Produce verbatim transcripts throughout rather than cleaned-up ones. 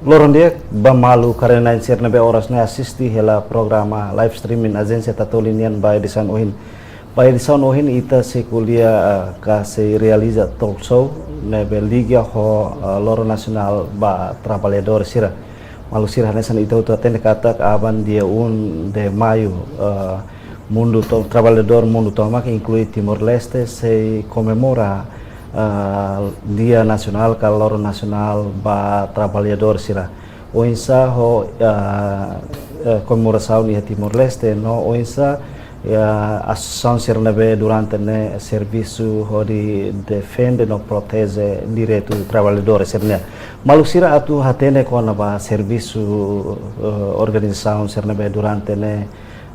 Loron di'ak ba maluk haree-na'in sira ne'ebé oras ne'e asiste hela programa live streaming Ajénsia Tatoli nian ba edisaun ohin. Ba edisaun ohin ita sei ko'alia, eh, ka sei realiza talk show ne'ebé liga ho, eh, loron nasionál ba traballadór sira. Maluk sira, hanesan ita hotu hatene katak aban dia um de maio, eh, mundu to-, traballadór mundu tomak, inklui Timor-Leste, sei komemora, eh, Dia Nasionál ka Loron Nasionál ba traballadór sira. Oinsá ho, eh, eh, komemorasaun iha Timor-Leste, no oinsá, eh, asosiasaun sira ne'ebé durante ne'e servisu hodi defende no proteje direitu traballadór sira-nian. Maluk sira atu hatene kona-ba servisu, eh, organizasaun sira ne'ebé durante ne'e,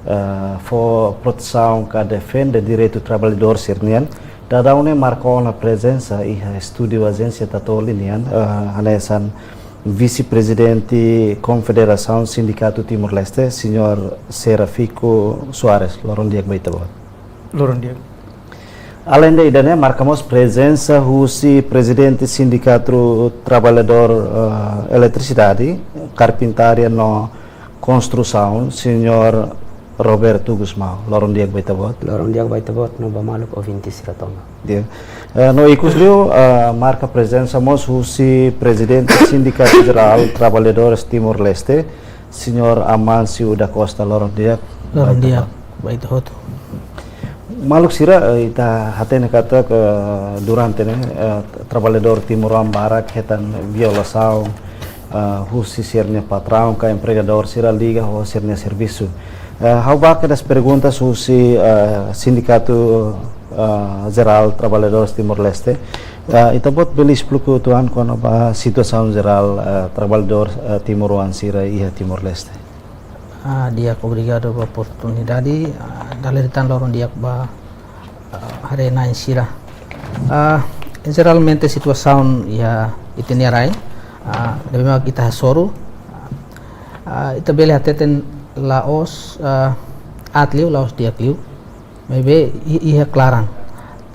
eh, fó protesaun ka defende direitu traballadór sira-nian. Daudaun ne'e marka ona prezensa iha estúdiu Ajénsia Tatoli nian, eh, hanesan Vise-Prezidente Konfederasaun Sindikatu Timor-Leste, señór Serafiko Soares. Loron di'ak ba ita-boot. Loron di'ak. Aleinde ida-ne'e, marka mós prezensa husi Prezidente Sindikatu Traballadór, eh, Eletrisidade, Karpintaria no Konstrusaun, señór Roberto Gusmão. Loron di'ak ba ita-boot. Loron di'ak ba ita-boot no ba maluk ouvinte sira tomak. Di'ak. Eh, no ikus liu, eh, marka prezensa mós husi Prezidente Sindikatu Jerál Traballadores Timor-Leste, señór Amancio da Costa. Loron di'ak. Loron di'ak ba ita hotu. Maluk sira, eh, ita hatene katak, eh, durante ne'e, eh, traballadór timoroan barak hetan violasaun, eh, husi sira-nia patraun ka empregadór sira liga ho sira-nia servisu. Eh, ha'u bá kedas perguntas husi, eh, Sindikatu, eh, Jerál Traballadores Timor-Leste. Eh, ita-boot bele esplika uitoan kona-ba situasaun jerál, eh, traballadór, eh, timoroan sira iha Timor-Leste. Ah, di'ak, obrigadu ba oportunidade. Ah, dala ida tan loron di'ak ba, ah, haree-na'in sira. Ah, jeralmente situasaun iha ita-nia rai, ah, ne'ebé mak ita hasoru, ah, ita bele hateten la'ós, ah, aat liu, la'ós di'ak liu. Maibé i-, iha klaran.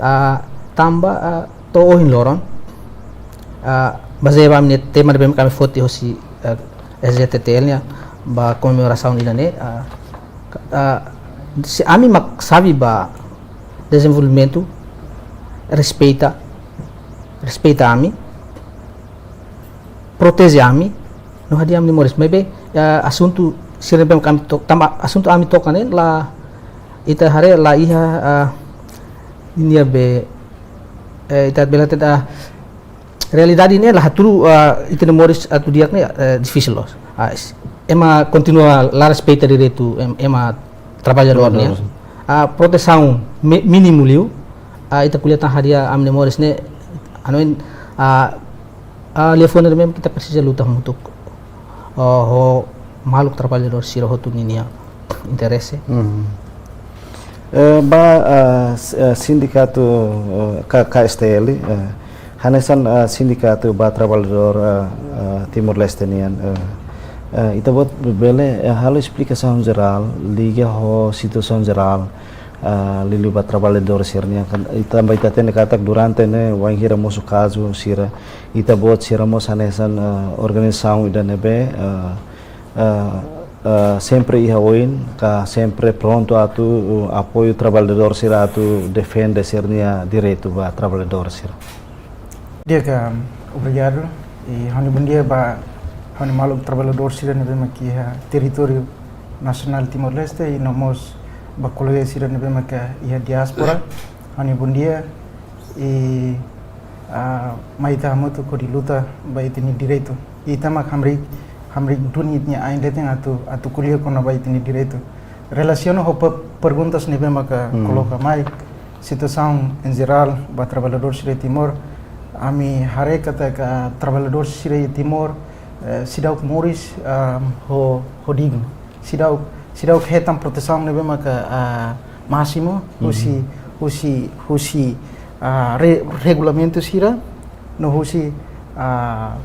Ah, tanba, ah, to'o ohin loron, ah, bazeia ba ami-nia tema ne'ebé mak ami foti hosi, ah, S J T T L nian, ba komemorasaun ida-ne'e, ah, ka-, ah, se ami mak xave ba dezenvolvimentu, respeita, respeita ami, proteje ami, no hadi'a ami-nia moris. Maibé, eh, asuntu sira ne'ebé mak ami to-, tanba asuntu ami toka ne'e la, ita haree la iha, eh, ninia be, eh, ita bele hateten, realidade ne'e la hatudu, eh, ita-nia moris atu di'ak ne'e, eh, difisil loos. Ah, es-, ema kontinua la respeita direitu em-, ema traballadór nian. Traballadór. Ah, protesaun mi-, mínimu liu. Ah, ita ko'alia tan hadi'a ami-nia moris ne'e, anu, ah, ah, liafuan ne'e mak ita presiza luta hamutuk. Oh, ho maluk traballadór sira hotu ninia interese. Hmm. Eh, ba, eh, s-, eh, sindikatu, eh, K-, K S T L, eh, hanesan, eh, sindikatu ba traballadór, eh, eh, Timor-Leste nian, eh, eh, ita-boot bele, eh, halo esplikasaun jerál, liga ho situasaun jerál, eh, liuliu ba traballadór sira-nian kan, ita, tanba ita hatene katak durante ne'e, wainhira mosu kazu sira, ita-boot sira mós hanesan, eh, organizasaun ida ne'ebé, eh, eh, eh, sempre iha oin, ka sempre prontu atu, eh, apoiu traballadór sira atu defende sira-nia direitu ba traballadór sira. Di'ak, obrigadu. I ha'u-nia bondia ba ha'u-nia maluk traballadór sira ne'ebé mak iha territóriu nasionál Timor-Leste, i no mós ba kolega sira ne'ebé mak iha diáspora. Ha'u-nia bondia, i, ah, mai ita hamutuk hodi luta ba ita-nia direitu. Ita mak hamriik, hamriik duni ita-nia ain leten atu, atu ko'alia kona-ba ita-nia direitu. Relasiona ho pe-, perguntas ne'ebé maka, hmm, koloka mai, situasaun em jerál ba traballadór sira Timor, ami haree katak traballadór sira Timor, eh, seidauk moris, ah, ho, ho dignu. Seidauk, seidauk hetan protesaun ne'ebé maka, ah, másimu, mhm, husi, husi, husi, ah, re-, regulamentu sira, no husi, ah,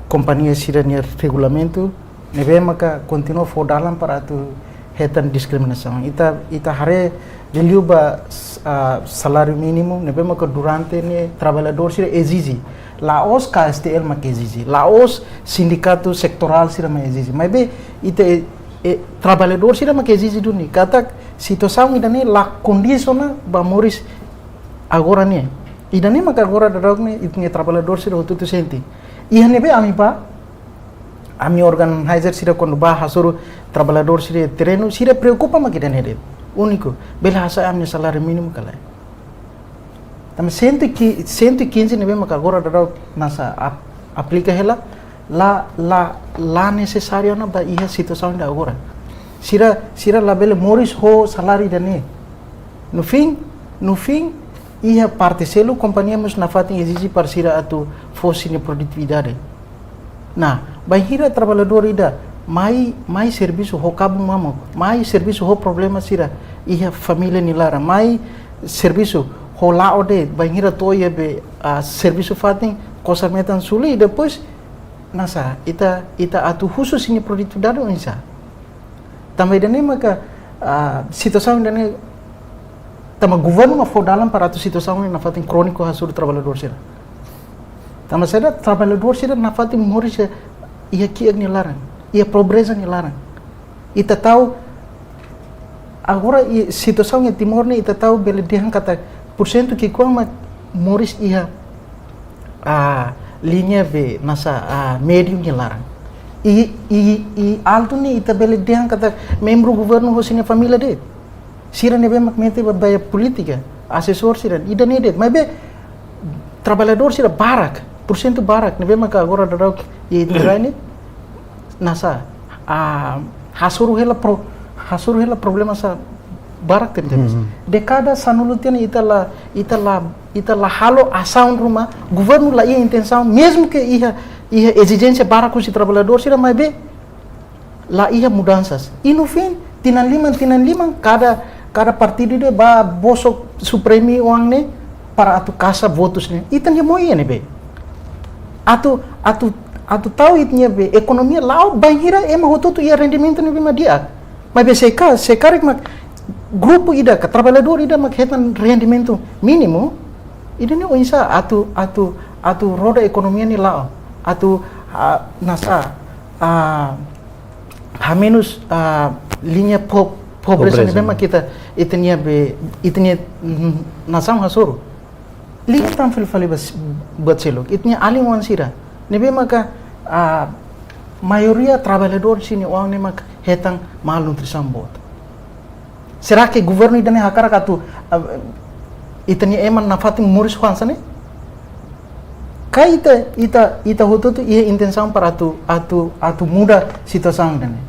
kompañia sira-nia regulamentu, ne'ebé maka kontinua fó dalan para atu hetan diskriminasaun. Ita, ita haree, Liuliu ba, ah, saláriu mínimu, ne'ebé maka durante ne'e traballadór sira ezije. La'ós K S T L mak ezije, la'ós sindikatu setorál sira mak ezije. Maibé, ita, e, e, traballadór sira mak ezije duni. Katak situasaun ida-ne'e la kondisaun ba moris agora ne'e. Ida-ne'e maka agora daudaun ne'e, ita-nia traballadór sira hotu-hotu sente. Iha ne'ebé ami bá, ami organizer sira kuandu bá hasoru traballadór sira terrenu, sira preokupa mak ida-ne'e de'it. Úniku, bele hasa'e ami-nia saláriu mínimu ka lae. Tanba cento e quinze, cento e quinze ne'ebé maka agora daudaun nasa ap-, aplika hela, la, la, la nesesáriu ona ba iha situasaun ida agora. Sira, sira labele moris ho saláriu ida-ne'e. No fim, no fim, iha parte seluk kompañia mós nafatin ezije para sira atu fó sira-nia produtividade. Nah, bainhira traballadór ida mai, mai servisu ho kabun mamuk, mai servisu ho problema sira iha família nia laran, mai servisu ho la'o de'it, bainhira to'o iha be, ah, servisu fatin, kosar metan suli, depois, nasa, ita, ita atu husu sira-nia produtividade oinsá. Tanba ida-ne'e maka, ah, situasaun ida-ne'e, tanba governu mak fó dalan para atu situasaun ne'e nafatin króniku hasoru traballadór sira. Tanba saida, traballadór sira nafatin moris iha, iha kiak nia laran, iha pobreza nia laran. Ita tau, agora iha situasaun iha Timor ne'e ita tau bele dehan katak porsentu ki'ikoan mak moris iha, ah, liña be nasa, ah, médiu nia laran. I, i, i altu ne'e ita bele dehan katak membru governu ho sira-nia família de'it. Sira ne'ebé mak mete ba, ba iha polítika, asesór sira, ida-ne'e de'it. Maibé traballadór sira barak, porsentu barak, ne'ebé maka agora daudaun iha rai ne'e, nasa, ah, hasoru hela pro-, hasoru hela problema sá barak tebes. Mhm. Dékada sanulu tiha ne'e ita la, ita la, ita la halo asaun ruma, governu la iha intensaun, mezmu ke iha, iha ezijénsia barak husi traballadór sira, maibé la iha mudansas. I no fim, tinan liman, tinan liman, kada, kada partidu ida bá bosok supremi oan ne'e para atu kasa votus ne'e. Ita-nia moe iha ne'ebé. Atu, atu, atu tau ita-nia be ekonomia la'o bainhira ema hotu-hotu iha rendimentu ne'ebé mak di'ak. Maibé se ka-, se karik mak grupu ida ka traballadór ida mak hetan rendimentu mínimu, ida-ne'e oinsá atu, atu, atu roda ekonomia ne'e la'o. Atu, ah, nasa, ah, hamenus, ah, liña po-, pobreza. Pobreza. Ne'ebé mak ita, ita-nia be, ita-nia, mm, nasaun hasoru. Liga tan fali-fali ba s-, buat seluk. Ita-nia alin-oan sira. Ne'ebé maka, ah, maioria traballadór sira-nia oan ne'e mak hetan malnutrisaun boot. Será que governu ida-ne'e hakarak atu, ah, ita-nia ema nafatin moris ho hanesan ne'e? Ka ita, ita, ita hotu-hotu iha intensaun para atu, atu, atu muda situasaun ida-ne'e?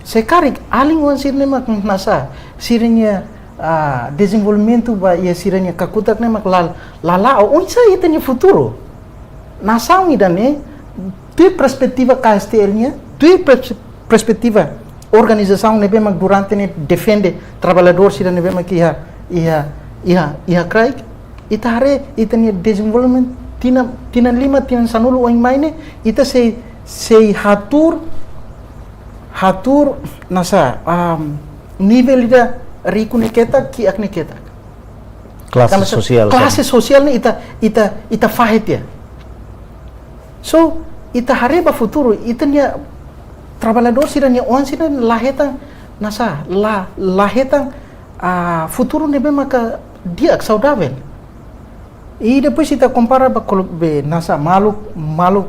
Se karik alin-oan sira-ne'e mak nasa, sira-nia, ah, dezenvolvimentu ba iha sira-nia kakutak ne'e mak la, la la'o, oinsá ita-nia futuru? Nasaun ida-ne'e, tuir perspetiva K S T L nian, tuir pers-, perspetiva organizasaun ne'ebé mak durante ne'e defende traballadór sira ne'ebé mak iha, iha, iha, iha kraik, ita haree, ita-nia dezenvolvimentu tinan, tinan lima, tinan sanulu oin mai ne'e, ita sei, sei hatuur, hatuur nasa, am, nivel ida riku ne'e ketak, kiak ne'e ketak. Klase sosiál, klase sosiál ne'e ita, ita, ita fahe tiha. So, ita haree ba futuru, ita-nia traballadór sira-nia oan sira la hetan, nasa, la, la hetan, ah, futuru ne'ebé maka di'ak, saudavel. I depois ita kompara ba kol-, be, nasa, maluk, maluk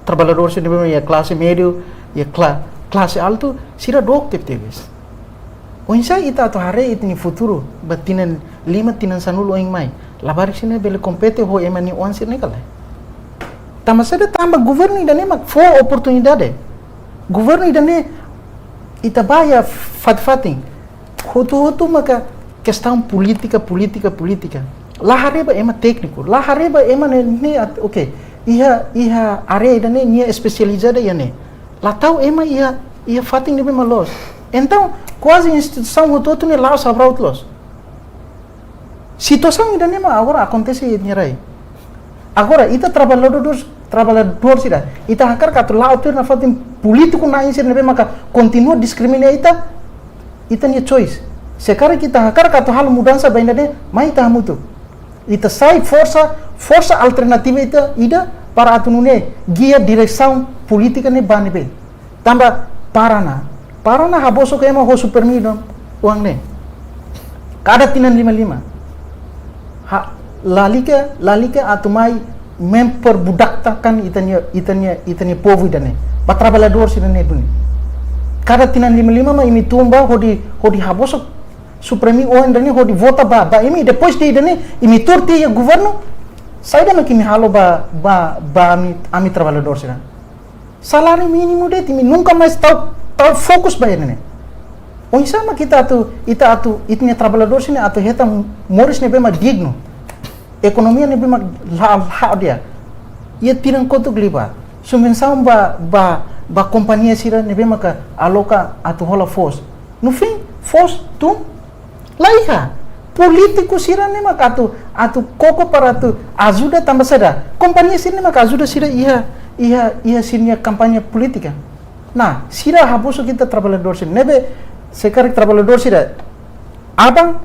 traballadór sira ne'ebé iha klase médiu, iha kla-, klase altu, sira dook tebetebes. Oinsá ita atu haree ita-nia futuru ba tinan lima, tinan sanulu oin mai? Labarik sira-ne'e bele kompete ho ema nia oan sira-ne'e ka lae? Tanba saida? Tanba governu ida-ne'e mak fó oportunidade. Governu ida-ne'e, ita bá iha fatin-fatin, hotu-hotu maka kestaun polítika, polítika, polítika. La haree ba ema tékniku, la haree ba ema ne'e, ne'e at-, oke. Iha, iha área ida-ne'e nia espesializadu iha ne'e. La tau ema iha, iha fatin ne'ebé mak loos. Entaun, kuaze instituisaun hotu-hotu ne'e la'o sabraut loos. Situasaun ida-ne'e mak agora akontese iha rai. Agora, ita traballadór, traballadór sira, ita hakarak atu la'o tuir nafatin polítiku na'in sira ne'ebé maka kontinua diskrimina ita, ita-nia choice. Se karik ita hakarak atu halo mudansa ba ida-ne'e, mai ita hamutuk. Ita sai forsa, forsa alternativa ida, ida para atu nune'e gia diresaun polítika ne'e ba ne'ebé. Tanba Paraná. Paraná habosok ema ho Supermi oan ne'e. Kada tinan lima lima. Ha, lalika, lalika atu mai memperbudaktakan ita-nia, ita-nia, ita-nia povu ida-ne'e. Ba trabalhadór sira-ne'e duni. Kada tinan lima lima mak imi tun ba hodi, hodi habosok Supermi oan ida-ne'e hodi vota ba, ba imi, depois de ida-ne'e, imi tuur tiha iha governu, saida mak imi halo ba, ba, ba ami, ami trabalhadór sira. Saláriu mínimu de'it, imi nunka mais tau, tau fokus ba ida-ne'e. Oinsá mak ita atu, ita atu, ita-nia trabalhadór sira-ne'e atu hetan moris ne'ebé mak dignu. Ekonomia ne'ebé mak la, la dia. Iha tinan kotuk liubá. Subvensaun ba, ba, ba kompañia sira ne'ebé maka aloka atu hola foos. No fim, foos tun laiha. Polítiku sira-ne'e mak atu, atu koko para atu ajuda tanba saida. Kompañia sira-ne'e mak ajuda sira iha, iha, iha sira-nia kampaña polítika. Nah, sira habosok ita trabalhadór sira. Ne'ebé se karik trabalhadór sira aban,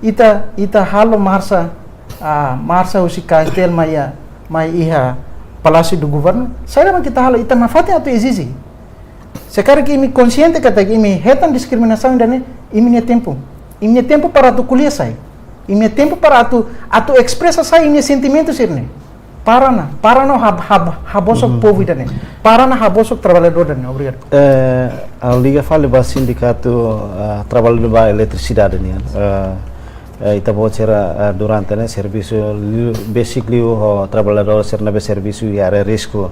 ita, ita halo marsa, ah, marsa husi K S T L mai iha, mai iha Palácio do Governo. Saida mak ita halo, ita nafatin atu ezije. Se karik imi konxiente katak imi hetan diskriminasaun ida-ne'e, imi-nia tempu. Imi-nia tempu para atu ko'alia sai. Imi-nia tempu para atu, atu espresa sai imi-nia sentimentu sira-ne'e. Paraná, Paraná hab, hab, habosok povu ida-ne'e. Paraná habosok trabalhadór ida-ne'e. Obrigadu. Eh, ha'u liga fali ba sindikatu, eh, trabalhadór ba eletrisidade nian. Eh, eh, ita-boot sira, eh, durante ne'e servisu liu, besik liu ho trabalhadór sira ne'ebé servisu iha área risku.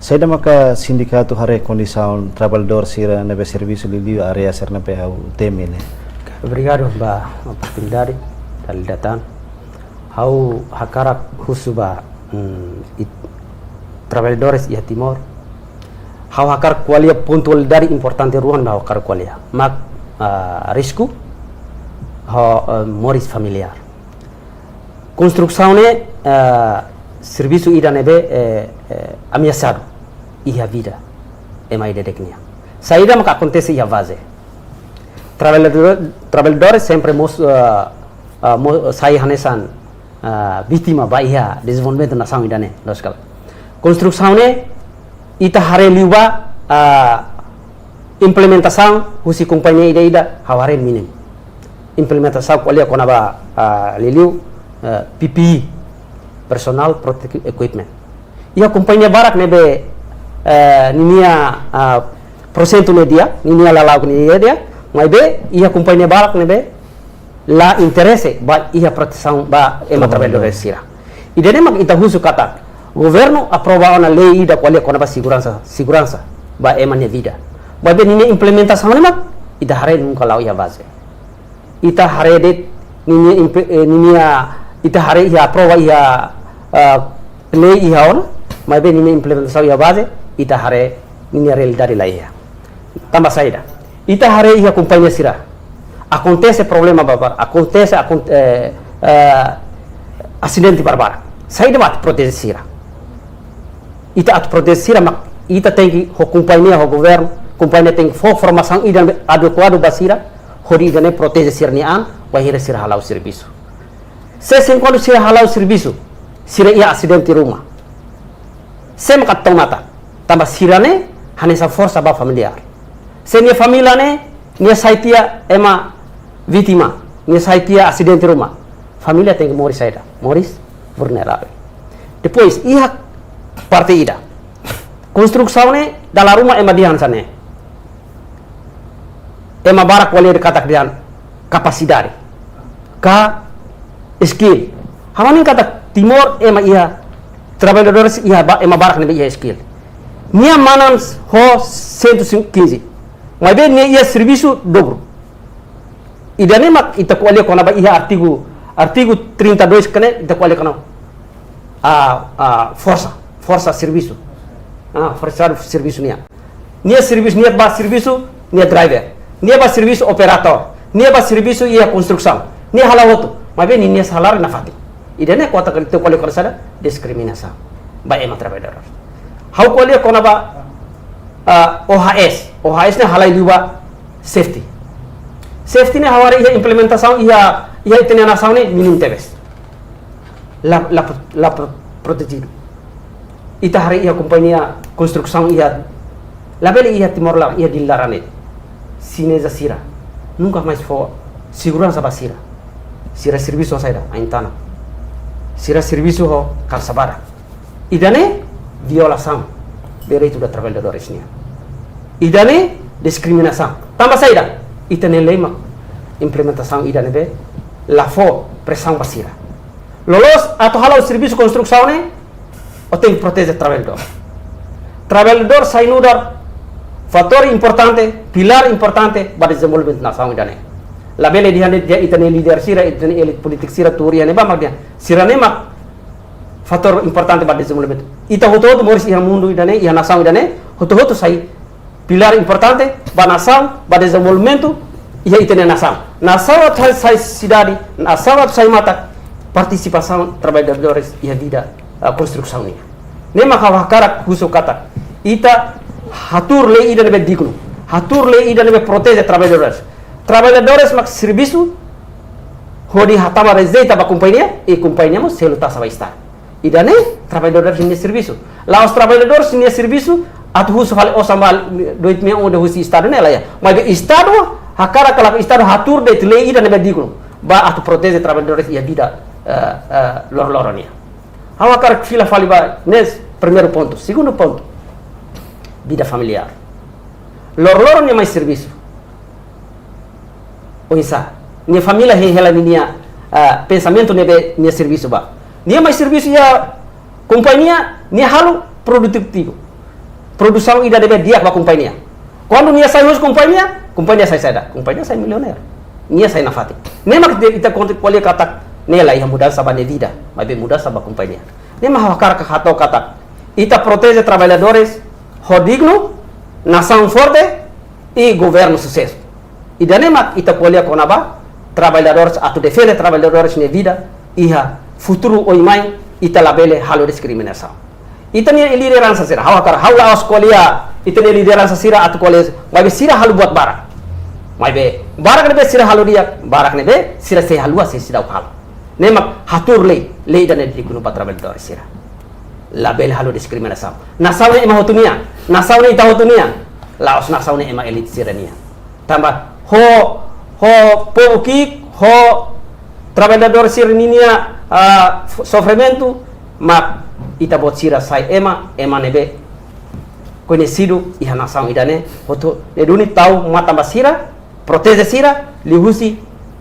Saida maka sindikatu haree kondisaun trabalhadór sira ne'ebé servisu liuliu área sira ne'ebé ha'u temi ne'e? Obrigadu ba oportunidade, dala ida tan. Ha'u hakarak husu ba, mm, it-, trabalhadores iha Timor. Ha'u hakarak ko'alia pontualidade importante rua ne'ebé ha'u hakarak ko'alia. Mak, ah, risku, ho, eh, moris familiár. Konstrusaun ne'e, eh, servisu ida ne'ebé, eh, eh, ameasadu iha vida ema ida-idak nian. Saida maka akontese iha baze. Trabalhadór, trabalhadores sempre mós, eh, eh, mo-, sai hanesan, eh, vítima ba iha dezenvolvimentu nasaun ida-ne'e, loos ka lae. Konstrusaun ne'e ita haree liu ba, ah, implementasaun husi kompañia ida-idak ha'u haree mínimu. Implementasaun ko'alia kona-ba, ah, liuliu, eh, P P E, Personal Protective Equipment. Iha kompañia barak ne'ebé, eh, ninia, ah, porsentu ne'e di'ak, ninia lala'ok ne'e di'ak, maibé iha kompañia barak ne'ebé la interese ba iha protesaun ba ema trabalhadór sira. Ida-ne'e mak ita husu katak governu aprova ona lei ida ko'alia kona-ba seguransa, seguransa ba ema nia vida. Maibé ninia implementasaun ne'e mak ita haree nunka la'o iha baze. Ita haree de'it ninia impe-, eh, ninia ita haree iha aprova iha, eh, lei iha ona, maibé ninia implementasaun iha baze, ita haree ninia realidade la iha. Tanba saida? Ita haree iha kompañia sira. Akontese problema barak, akontese, akon-, eh, eh, asidente barak. Saida mak atu proteje sira? Ita atu proteje sira mak ita tenke ho kompañia, ho governu, kompañia tenke fó formasaun ida adekuadu ba sira, hodi ida-ne'e proteje sira-nia an, bainhira sira hala'o servisu. Se sin kuandu sira hala'o servisu, sira iha asidente ruma. Sé mak atu tau matan? Tanba sira-ne'e hanesan forsa ba familiár. Se nia família ne'e, nia sai tiha ema vítima, nia sai tiha asidente ruma. Família tenke moris saida? Moris vulneravel. Depois, iha parte ida. Konstrusaun ne'e dala ruma ema dehan hanesan ne'e. Ema barak ko'alia katak dehan kapasidade. Ka skill. Ha'u hanoin katak Timor ema iha trabalhadores iha ba-, ema barak ne'ebé iha skill. Nia manán ho cento e quinze. Maibé nia iha servisu dobru. Ida-ne'e mak ita ko'alia kona-ba iha artigu, artigu trinta e dois ka ne'e ita ko'alia kona-ba, ah, ah, forsa, forsa servisu. Ah, forsa servisu nian. Nia servisu, nia ba servisu, nia driver. Nia ba servisu operadór. Nia ba servisu iha konstrusaun. Nia hala'o hotu. Maibé ninia saláriu nafatin. Ida-ne'e mak ita ko'alia kona-ba saida? Diskriminasaun ba ema trabalhadór. Ha'u ko'alia kona-ba, ah, O H S. O H S ne'e halai liu ba safety. Safety ne'e ha'u haree iha implementasaun iha, iha ita-nia nasaun ne'e mínimu tebes. La, la, la pro-, protejidu. Ita haree iha kompañia konstrusaun iha, labele iha Timor laran, iha Dili laran ne'e. Xineza sira. Nunka mais fó seguransa ba sira. Sira servisu saida, ain-tanak. Sira servisu ho karsa badak. Ida-ne'e violasaun direitu ba traballadores nian. Ida-ne'e diskriminasaun. Tanba saida? Ita-nia lei mak implementasaun ida ne'ebé la fó presaun ba sira. Loloos atu hala'o servisu konstrusaun ne'e, ó tenke proteje traballadór. Traballadór sai nu'udar fatór importante, pilár importante ba dezenvolvimentu nasaun ida-ne'e. Labele dehan de'it ita-nia líder sira, ita-nia elite polítika sira tuur iha ne'ebá mak dehan. Sira-ne'e mak fatór importante ba dezenvolvimentu. Ita hotu-hotu moris iha mundu ida-ne'e, iha nasaun ida-ne'e, hotu-hotu sai pilár importante ba nasaun, ba dezenvolvimentu iha ita-nia nasaun. Nasaun atu sai sidade, nasaun atu sai matak, partisipasaun traballadores iha vida, ah, konstrusaun nian. Ne'e mak ha'u hakarak husu katak ita hatuur lei ida ne'ebé dignu, hatuur lei ida ne'ebé proteje traballadores. Traballadores mak servisu hodi hatama rezeita ba kompañia, i kompañia mós selu taxa ba Estadu. Ida-ne'e traballadór sira-nia servisu. La'ós traballadór sira-nia servisu atu husu fali osan ba doit mean udah husi Estadu ne'e lae. Maibé Estadu hakarak ka lakohi, Estadu hatuur de'it lei ida ne'ebé dignu ba atu proteje traballadores iha vida, eh, eh, loroloron nian. Ha'u hakarak fila fali ba ne'e primeiru pontu. Segundu pontu, vida familiár. Loroloron nia mai servisu. Oinsá, nia família hein hela ninia, ah, pensamentu ne'ebé nia servisu ba. Nia mai servisu iha kompañia, nia halo produtivu. Produsaun ida ne'ebé di'ak ba kompañia. Kuandu nia sai husi kompañia, kompañia sai saida? Kompañia sai milionáriu. Nia sai nafatin. Ne'e mak ita konta ko'alia katak ne'e la iha mudansa ba nia vida, maibé mudansa ba kompañia. Ne'e mak ha'u hakarak hato'o katak ita proteje traballadores ho dignu, nasaun forte i governu susesu. Ida-ne'e mak ita ko'alia kona-ba traballadores, atu defende traballadores nia vida iha futuru oin mai, ita labele halo diskriminasaun. Ita-nia lideransa sira, ha'u hakarak, ha'u la'ós ko'alia ita-nia lideransa sira atu ko'alia, maibé sira halo buat barak. Maibé barak ne'ebé sira halo di'ak, barak ne'ebé sira sei haluha, sei seidauk halo. Ne'e mak hatuur lei, lei ida ne'ebé dignu ba traballadores sira. Labele halo diskriminasaun. Nasaun ne'e ema hotu nian. Nasaun ne'e ita hotu nian. La'ós nasaun ne'e ema elite sira nian. Tanba ho, ho povu ki'ik, ho traballadór sira-ninia, ah, f-, sofrimentu, mak ita-boot sira sai ema, ema ne'ebé koñesidu iha nasaun ida-ne'e, hotu ne'e duni tau matan ba sira, proteje sira, liuhusi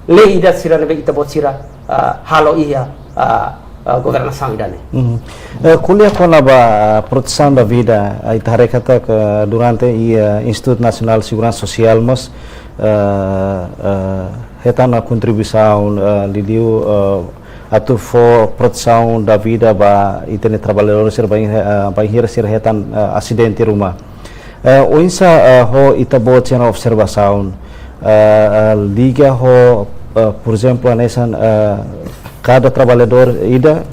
lei ida sira ne'ebé ita-boot sira, ah, halo iha, ah, ah, governasaun ida-ne'e. Mhm. Eh, ko'alia kona-ba, ah, protesaun da vida, ah, ita haree katak durante iha, eh, Institutu Nasionál Seguransa Sosiál mós, eh, eh, hetan ona kontribuisaun, eh, liuliu, eh, atu fó protesaun da vida ba ita-nia traballadór sira bainhira, eh, bainhira sira hetan, eh, asidente ruma. Eh, oinsá, eh, ho ita-boot sira-nia observasaun, eh, eh, liga ho, eh, por ezemplu, hanesan, eh, kada traballadór ida,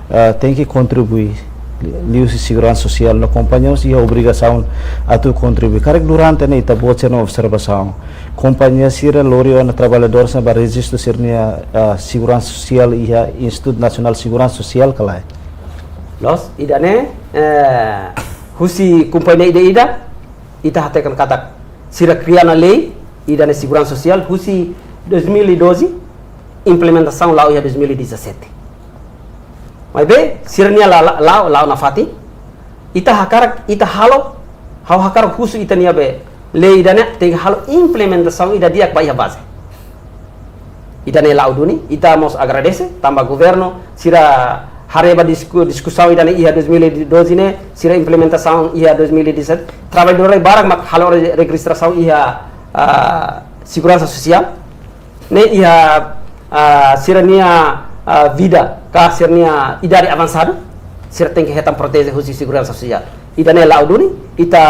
eh, tenke kontribui liuhusi seguransa sosiál, no kompañia mós iha obrigasaun atu kontribui. Karik durante ne'e ita-boot sira-nia observasaun, kompañia sira lori ona traballadór sira ba rejistu sira-nia, eh, seguransa sosiál iha Institutu Nasionál Seguransa Sosiál ka lae? Loos, ida-ne'e, eh, husi kompañia ida-ida, ita hateten katak sira kria ona lei ida-ne'e seguransa sosiál husi dois mil e doze, implementasaun la'o iha dois mil e dezassete. Maibé, sira-nia la, la, la'o, la'o nafatin, ita hakarak, ita halo, ha'u hakarak husu ita-nia be, lei ida-ne'e tenke halo implementasaun ida di'ak ba iha baze. Ida-ne'e la'o duni, ita mós agradese, tanba governu sira haree ba disku-, diskusaun ida-ne'e iha dois mil e doze ne'e, sira implementasaun iha dois mil e dezassete, traballadór barak mak halo re-, rejistrasaun iha, ah, seguransa sosiál. Ne'e iha, ah, sira-nia, ah, vida, ka sira-nia idade avansadu, sira tenke hetan proteje husi seguransa sosiál. Ida-ne'e la'o duni, ita,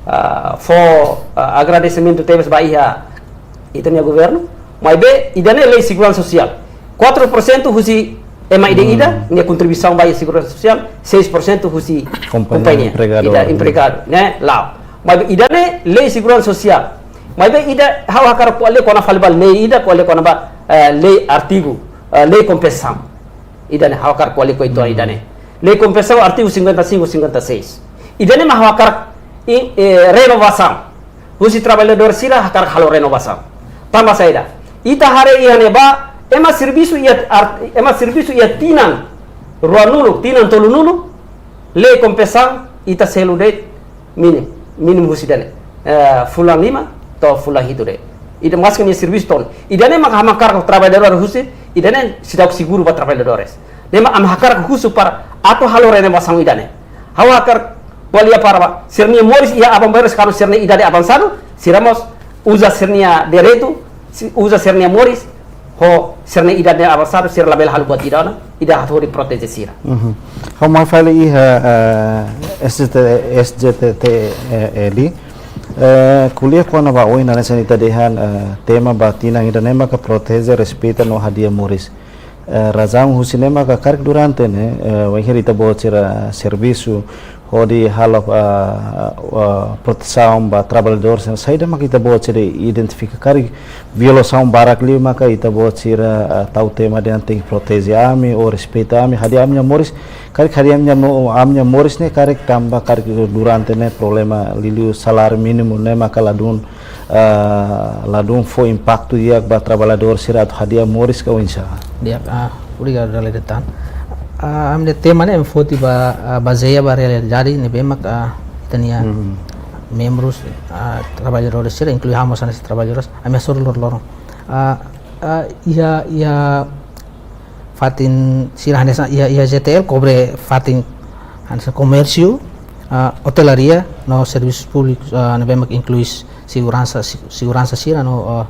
ah, fó, ah, agradesimentu tebes ba iha ita-nia governu, maibé ida-ne'e lei seguransa sosiál. Quatro por cento husi ema ida-ida, hmm, nia kontribuisaun ba iha seguransa sosiál, seis por cento husi kompañia, kompañia, empregadu, ida, empregadu, ne'e, la'o. Maibé ida-ne'e lei seguransa sosiál. Maibé ida ha'u hakarak ko'alia kona-ba fali ba lei ida, ko'alia kona-ba, eh, lei artigu, eh, lei kompensasaun. Ida-ne'e ha'u hakarak ko'alia kona-ba ida-ne'e. Lei kompensasaun artigu cinquenta e cinco, cinquenta e seis. Ida-ne'e mak ha'u hakarak i, eh, renovasaun. Husi traballadór sira hakarak halo renovasaun. Tanba saida? Ita haree iha ne'ebá, ema servisu iha art-, ema servisu iha tinan ruanulu, tinan tolunulu, lei kompensasaun ita selu de'it mínimu, mínimu husi ida-ne'e. Eh, fulan lima to'o fulan hitu de'it. Ida maski nia servisu to'o ona. Ida-ne'e mak ha'u hakarak traballadór husu, ida-ne'e seidauk seguru ba traballadores. Ne'e mak ami hakarak husu para atu halo renovasaun ida-ne'e. Ha'u hakarak ko'alia para ba sira-nia moris iha aban-bainrua, se karik sira-nia idade avansadu, sira mós uza sira-nia direitu, si-, uza sira-nia moris, ho sira-nia idade avansadu, sira labele halo buat ida ona, ida atu hodi proteje sira. Mhm. Ha'u mai fali iha, eh, S J T, S J T T, eh, L. Eh, ko'alia kona-ba ohin hanesan ita dehan, eh, tema ba tinan ida-ne'e maka proteje, respeita no hadi'a moris. Eh, razaun husi ne'e maka karik durante ne'e, eh, wainhira ita-boot sira servisu hodi halo, ah, ah, protesaun ba traballadór sira, saida maka ita-boot sira identifika karik violasaun barak liu maka ita-boot sira, ah, tau tema dehan tenke proteje ami ou respeita ami, hadi'a ami-nia moris, karik hadi'a ami-nia mo-, ami-nia moris ne'e karik tanba karik durante ne'e problema liuliu saláriu mínimu ne'e maka ladún ah, ladún fó impaktu di'ak ba traballadór sira atu hadi'a moris ka oinsá? Di'ak, ah, obrigadu dala ida tan. Ah, ami-nia tema ne'e ema foti ba, ah, bazeia ba realidade ne'ebé mak, ah, ita-nia Mhm. membrus, ah, traballadores sira, inklui ha'u mós hanesan traballadores, ami hasoru loroloron. Ah, ah, iha, iha fatin sira hanesan iha, iha J T L kobre fatin hanesan komérsiu, ah, otelaria, no servisus públikus, ah, ne'ebé mak inklui seguransa, se-, seguransa sira no, ah,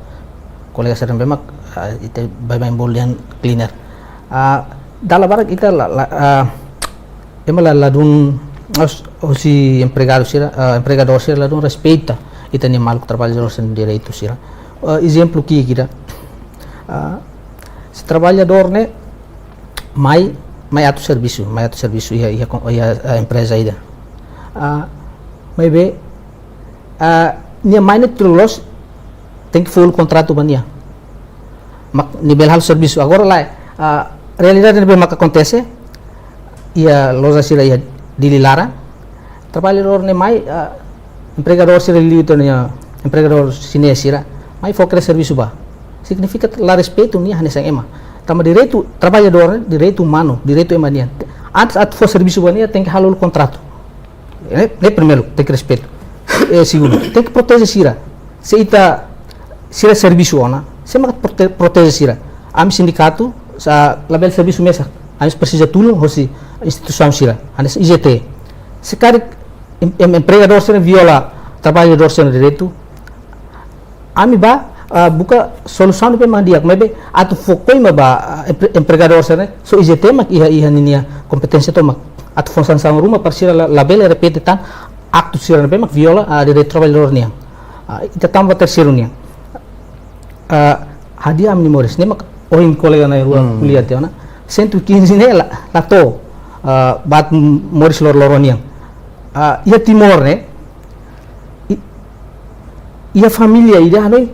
kolega sira ne'ebé mak, ah, ita baibain bolu dehan cleaner. Ah, dala barak ita la, la, ah, ema la, ladún, os, husi empregadu sira, ah, empregadór sira ladún respeita ita-nia maluk traballadór sira-nia direitu sira. Ah, ezemplu ki'ik ida. Ah, se traballadór ne'e mai, mai atu servisu, mai atu servisu iha, iha kon-, iha, ah, empreza ida. Ah, maibé, ah, nia mai ne'e tuir loos, tenke fó hela kontratu ba nia. Mak nia bele halo servisu. Agora lae, ah, realidade ne'ebé mak akontese, iha loja sira iha Dili laran, traballadór ne'e mai, ah, empregadór sira liutania, empregadór xinés sira, mai fó kere servisu ba. Signifika la respeitu nia hanesan ema. Tanba direitu traballadór ne'e, direitu umanu, direitu ema nian. Antes atu fó servisu ba nia, tenke halo kontratu. Ne'e, ne'e primeiru, tenke respeitu. Eh, segundu, tenke proteje sira. Se ita sira servisu ona, sé mak prote-, proteje sira? Ami sindikatu, sa labele servisu mesak. Ami presiza tulun hosi instituisaun sira, hanesan I Z T. Se karik em-, em-, empregadór sira viola traballadór sira direitu, ami bá, ah, buka solusaun ne'ebé mak di'ak, maibé atu fó koima ba, ah, empre-, empregadór sira, só I Z T mak iha, iha ninia kompeténsia tomak. Atu fó sansaun ruma para sira la, labele repete tan aktu sira ne'ebé mak viola, ah, direitu traballadór nian. Ah, ita tama ba terseiru nian. Ah, hadi'a ami-nia moris. Ne'e mak ohin kolega na'in-rua Hmm. ko'alia tiha ona. Cento e quinze ne'e la, la to'o, ah, buat moris loroloron nian. Ah, iha Timor ne'e, i-, iha família ida hanoin,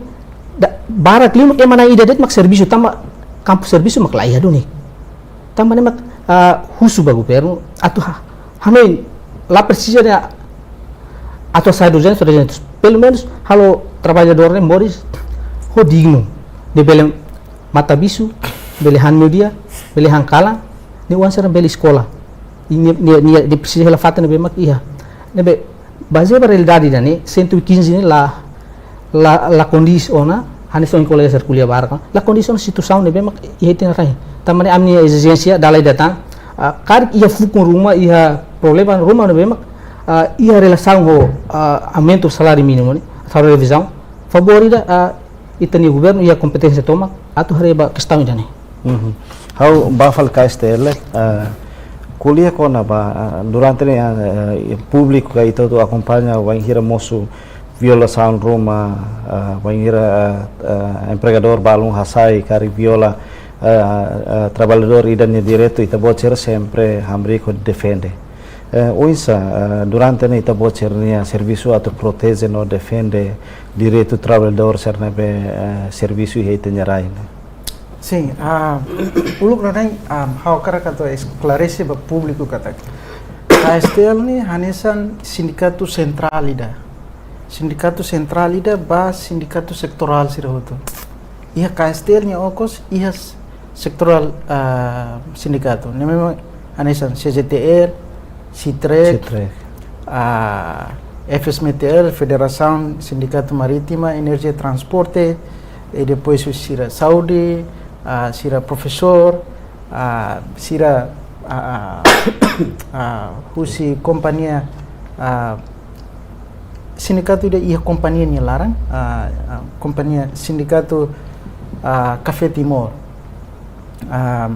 da-, barak liu mak ema na'in ida de'it mak servisu tanba kampu servisu mak laiha duni. Tanba ne'e mak, ah, husu ba governu atu ha-, hanoin la presiza de'it atu hasai duzentos, trezentos. Pelumenus halo traballadór ne'e moris ho dignu. Nia bele matabixu, bele han meiudia, bele han kalan, nia oan sira bele eskola. I nia, nia, nia, nia presiza hela fatin ne'ebé mak iha. Ne'ebé bazeia ba realidade ida-ne'e, cento e quinze ne'e la, la, la kondís ona, hanesan ohin kolega sira ko'alia barak, la kondís ona situasaun ne'ebé mak iha ita-nia rain. Tanba ne'e ami-nia ezijénsia dala ida tan, ah, karik iha fukun ruma, iha problema ruma ne'ebé mak, ah, iha relasaun ho, ah, aumentu saláriu mínimu ne'e, saláriu revizaun, favór ida, ah, ita-nia governu iha kompeténsia tomak atu haree ba kestaun ida-ne'e. Mhm. Ha'u bá fali K S T L, eh, ko'alia kona-ba, eh, durante ne'e, eh, públiku ka ita hotu akompaña wainhira mosu violasaun ruma, eh, wainhira, eh, eh, empregadór balun hasai karik viola, eh, eh, traballadór ida nia direitu, ita-boot sira sempre hamriik hodi defende. Eh, oinsá, eh, durante ne'e ita-boot sira-nia servisu atu proteje no defende direitu trabalhadór sira ne'ebé, eh, servisu iha ita-nia rai ne'e? Sin, ah, uluk nanain, ah, ha'u hakarak atu esklarese ba públiku katak K S T L ne'e hanesan sindikatu sentrál ida. Sindikatu sentrál ida ba sindikatu setorál sira hotu. Iha K S T L nia okos, iha s-, setorál, ah, sindikatu. Ne'e memang hanesan C G T L, SITREC, SITREC. Ah, F S M T L, Federasaun Sindikatu Marítima, Enerjia, Transporte, i depois sira saúde, ah, sira profesór, ah, sira, ah, ah, ah, husi kompañia, ah, sindikatu ida iha kompañia nia laran, ah, ah, kompañia sindikatu, ah, Kafé Timor. Ah,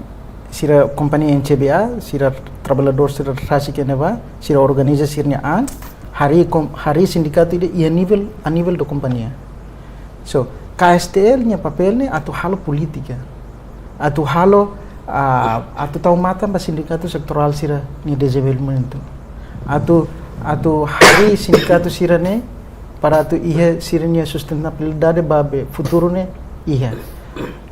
sira kompañia N C B A, sira trabalhadór sira rasik iha ne'ebá, sira organiza sira-nia an, harii kom-, harii sindikatu ida iha nivel, a nível da kompañia. So, K S T L nia papél ne'e atu halo polítika. Atu halo, ah, atu tau matan ba sindikatu setorál sira-nia dezenvolvimentu. Atu, atu harii sindikatu sira-ne'e para atu iha sira-nia sustentabilidade ba be futuru ne'e iha.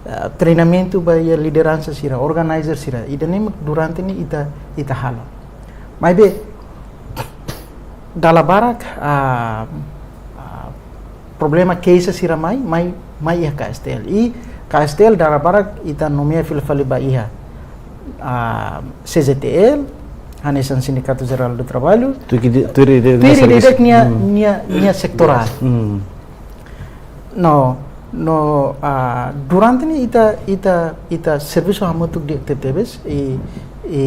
Ah, treinamentu ba iha lideransa sira, organizer sira. Ida-ne'e mak durante ne'e ita, ita halo. Maibé, dala barak, ah, ah, problema keixa sira mai, mai, mai iha K S T L. I K S T L dala barak ita nomeia fila fali ba iha, ah, C G T L, hanesan Sindicato Geral do Trabalho. Tuir ide-, tuir ide-, tuir ida-idak nia, nia, nia setorál. Hmm. No, no, ah, durante ne'e ita, ita, ita servisu hamutuk di'ak tebetebes, i, i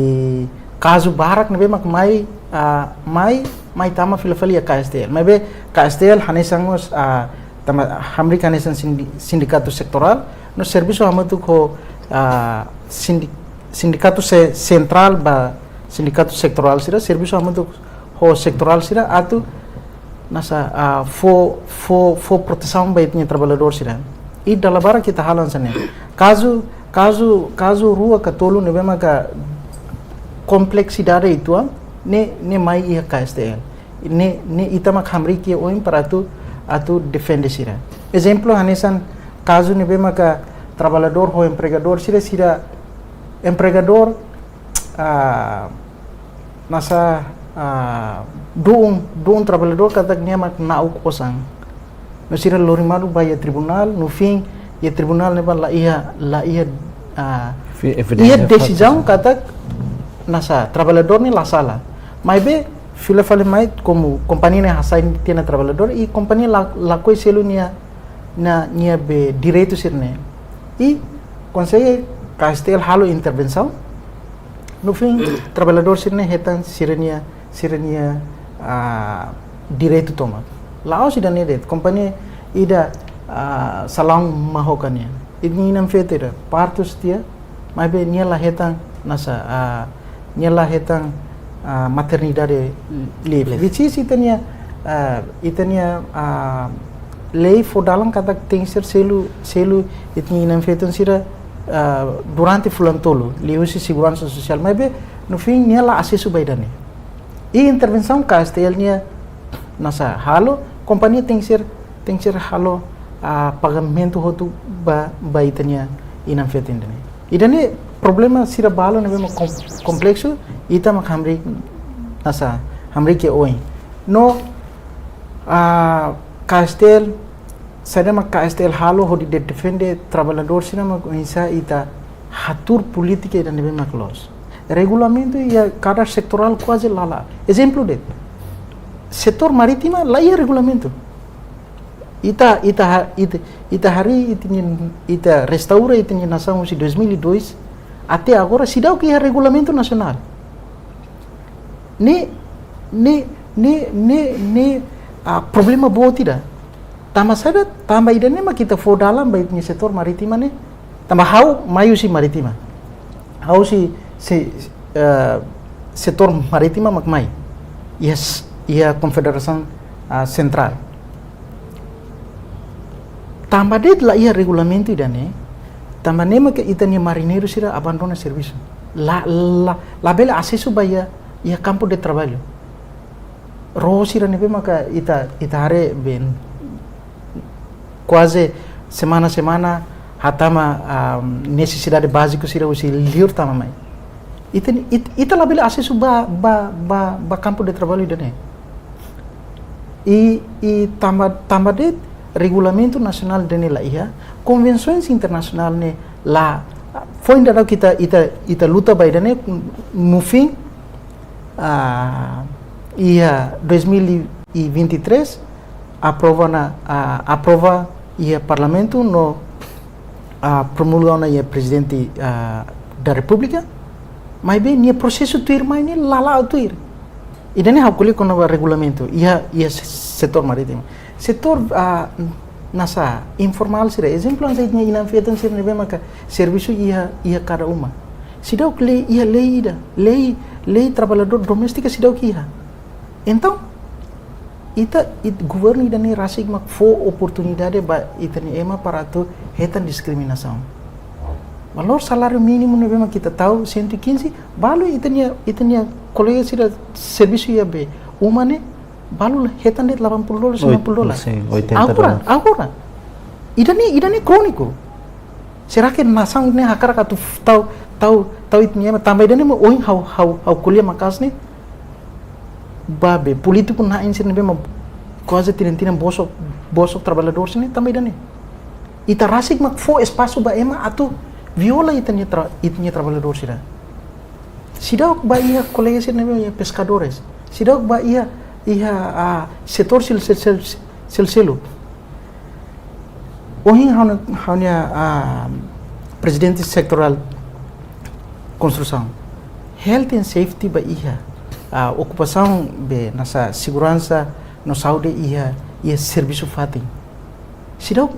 kazu barak ne'ebé mak mai, ah, mai, mai tama fila fali iha K S T L. Maibé K S T L hanesan mós, ah, tama, hamriik hanesan sindi-, sindikatu setorál, no servisu hamutuk ho, ah, sindi-, sindikatu se-, sentrál ba sindikatu setorál sira, servisu hamutuk ho setorál sira atu hanesan, ah, fó, fó, fó protesaun ba ita-nia trabalhadór sira. I dala barak ita halo hanesan ne'e. Kazu, kazu, kazu rua ka tolu ne'ebé maka kompleksidade uitoan, ne'e, ne'e mai iha K S T L. Ne'e, ne'e ita mak hamriik iha oin para atu, atu defende sira. Ezemplu hanesan kazu ne'ebé maka trabalhadór ho empregadór sira, sira empregadór, ah, hanesan, ah, du'un, du'un trabalhadór katak nia mak na'ok osan. No sira lori malu ba iha tribunál, no fin, iha tribunál ne'ebá la iha, la iha, ah, fi-, evidénsia, iha desizaun faktu katak hanesan trabalhadór ne'e la sala. Maibé, fila fali mai komu kompañia ne'e hasai tiha ona trabalhadór, i kompañia la, lakohi selu nia, nia, nia be direitu sira-ne'e. I konsege K S T L halo intervensaun. No fin, trabalhadór sira-ne'e hetan sira-nia, sira-nia, ah, direitu tomak. La'ós ida-ne'e de'it, kompañia ida, ah, salaun Mahoka nian. Ita-nia inan-feton ida, partus tiha, maibé nia la hetan hanesan, ah, nia la hetan, ah, maternidade leave. Leave. Which is ita-nia, ah, ita-nia, ah, lei fó dalan katak tenke ser selu, selu ita-nia inan-feton sira, ah, durante fulan tolu, liuhusi seguransa sosiál. Maibé, no fin, nia la asesu ba ida-ne'e. I intervensaun K S T L nia hanesan halo, kompañia tenke ser, tenke ser halo, ah, pagamentu hotu ba, ba ita-nia inan-feton ida-ne'e. Ida-ne'e problema sira balu ne'ebé mak kom-, kompleksu, ita mak hamriik hanesan, hamriik iha oin. No, ah, K S T L, saida mak K S T L halo hodi de-, defende trabalhadór sira mak oinsá ita hatuur polítika ida ne'ebé mak loos. Regulamentu iha kada setorál kuaze laiha. Ezemplu de'it, setór marítima la iha regulamentu. Ita, ita ha-, ita, ita harii, ita nin-, ita restaura ita-nia nasaun husi dois mil e dois, até agora seidauk iha regulamentu nasionál. Ne'e, ne'e, ne'e, ne'e, ne'e, ah, problema boot ida. Tanba saida, tanba ida-ne'e mak ita fó dalan ba ita-nia setór marítima ne'e. Tanba ha'u mai husi marítima. Ha'u husi, se-, eh, setór marítima mak mai. Iha s-, iha konfederasaun, ah, sentrál. Tanba de'it la iha regulamentu ida-ne'e, tanba ne'e mak ita-nia marineiru sira abandona servisu. La, la, labele asesu ba iha, iha kampu de traballu. Ró sira ne'ebé maka ita, ita haree bem kuaze semana-semana hatama, ah, nesesidade báziku sira husi liur tama mai. Ita, it-, ita labele asesu ba, ba, ba, ba kampu de traballu ida-ne'e. I, i tanba, tanba de'it regulamentu nasionál ida-ne'e la iha, konvensoens internasionál ne'e la, foin daudauk ita, ita, ita luta ba ida-ne'e, no fim, ah, iha dois mil e vinte e três, aprova ona, ah, aprova iha Parlamentu no, ah, promulga ona iha Prezidente, ah, da Repúblika, maibé nia prosesu tuirmai ne'e la la'o tuir. Ida-ne'e ha'u ko'alia kona-ba regulamentu, iha, iha se-, setór marítimu. Setór, ah, nasa, informál sira. Ezemplu, hanesan ita-nia inan-feton sira ne'ebé maka servisu iha, iha kada uma. Seidauk lei, iha lei ida, lei, lei traballadór doméstika seidauk iha. Entaun, ita, it-, governu ida-ne'e rasik mak fó oportunidade ba ita-nia ema para atu hetan diskriminasaun. Valór saláriu mínimu ne'ebé mak ita tau cento e quinze, balu ita-nia, ita-nia kolega sira servisu iha be uma ne'e, balu hetan de'it delapan puluh dolar, sembilan puluh dolar. Sim, oitenta Agora, dolar. Agora. Ida-ne'e, ida-ne'e króniku. Será que nasaun ne'e hakarak atu f-, tau, tau, tau ita-nia ema tanba ida-ne'e mak ohin ha'u, ha'u, ha'u ko'alia maka'as ne'e? Ba be, polítiku na'in sira ne'ebé mak kuaze tinan-tinan bosok, bosok traballadór sira-ne'e tanba ida-ne'e. Ita rasik mak fó espasu ba ema atu viola ita-nia tra-, ita-nia traballadór sira. Seidauk ba iha kolega sira ne'ebé iha peskadores. Seidauk ba iha, iha, ah, setór sel-, sel-, sel-, selseluk. Ohin ha'u-nia, ha'u-nia, ah, prezidente setorál konstrusaun. Health and safety ba iha. Ah, okupasaun be nasa seguransa no saúde iha, iha servisu fatin. Seidauk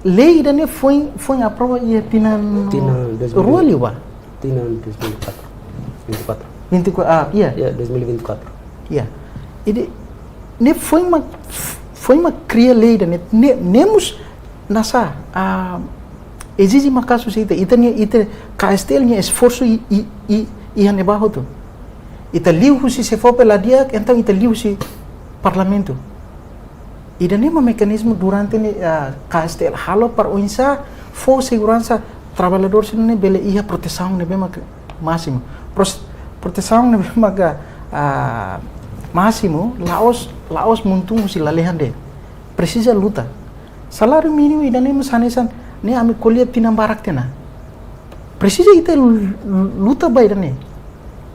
lei ida-ne'e foin, foin aprova iha tinan Tinan dois mil e vinte. Rua liubá. Tinan dois mil e quatro. Vinte e quatro. Vinte e quatro, ah, iya. Ya, dois mil e vinte e quatro. Iya. Ida-ne'e foin mak, foin mak kria lei ida-ne'e, ne'e, ne'e mós nasa, ah, ezije maka'as husi ita, ita-nia, ita K S T L nia esforsu i, i, i, iha ne'ebá hotu. Ita liu husi SEFOPE la di'ak, entaun ita liu husi Parlamentu. Ida-ne'e mak mekanizmu durante ne'e, ah, K S T L halo para oinsá fó seguransa traballadór sira-ne'e bele iha protesaun ne'ebé mak másimu. Pros-, protesaun ne'ebé mak, ah, másimu, la'ós, la'ós muntun husi lalehan de'it. Presiza luta. Saláriu mínimu ida-ne'e mós hanesan ne'e ami ko'alia tinan barak tiha ona. Presiza ita lu-, luta ba ida-ne'e.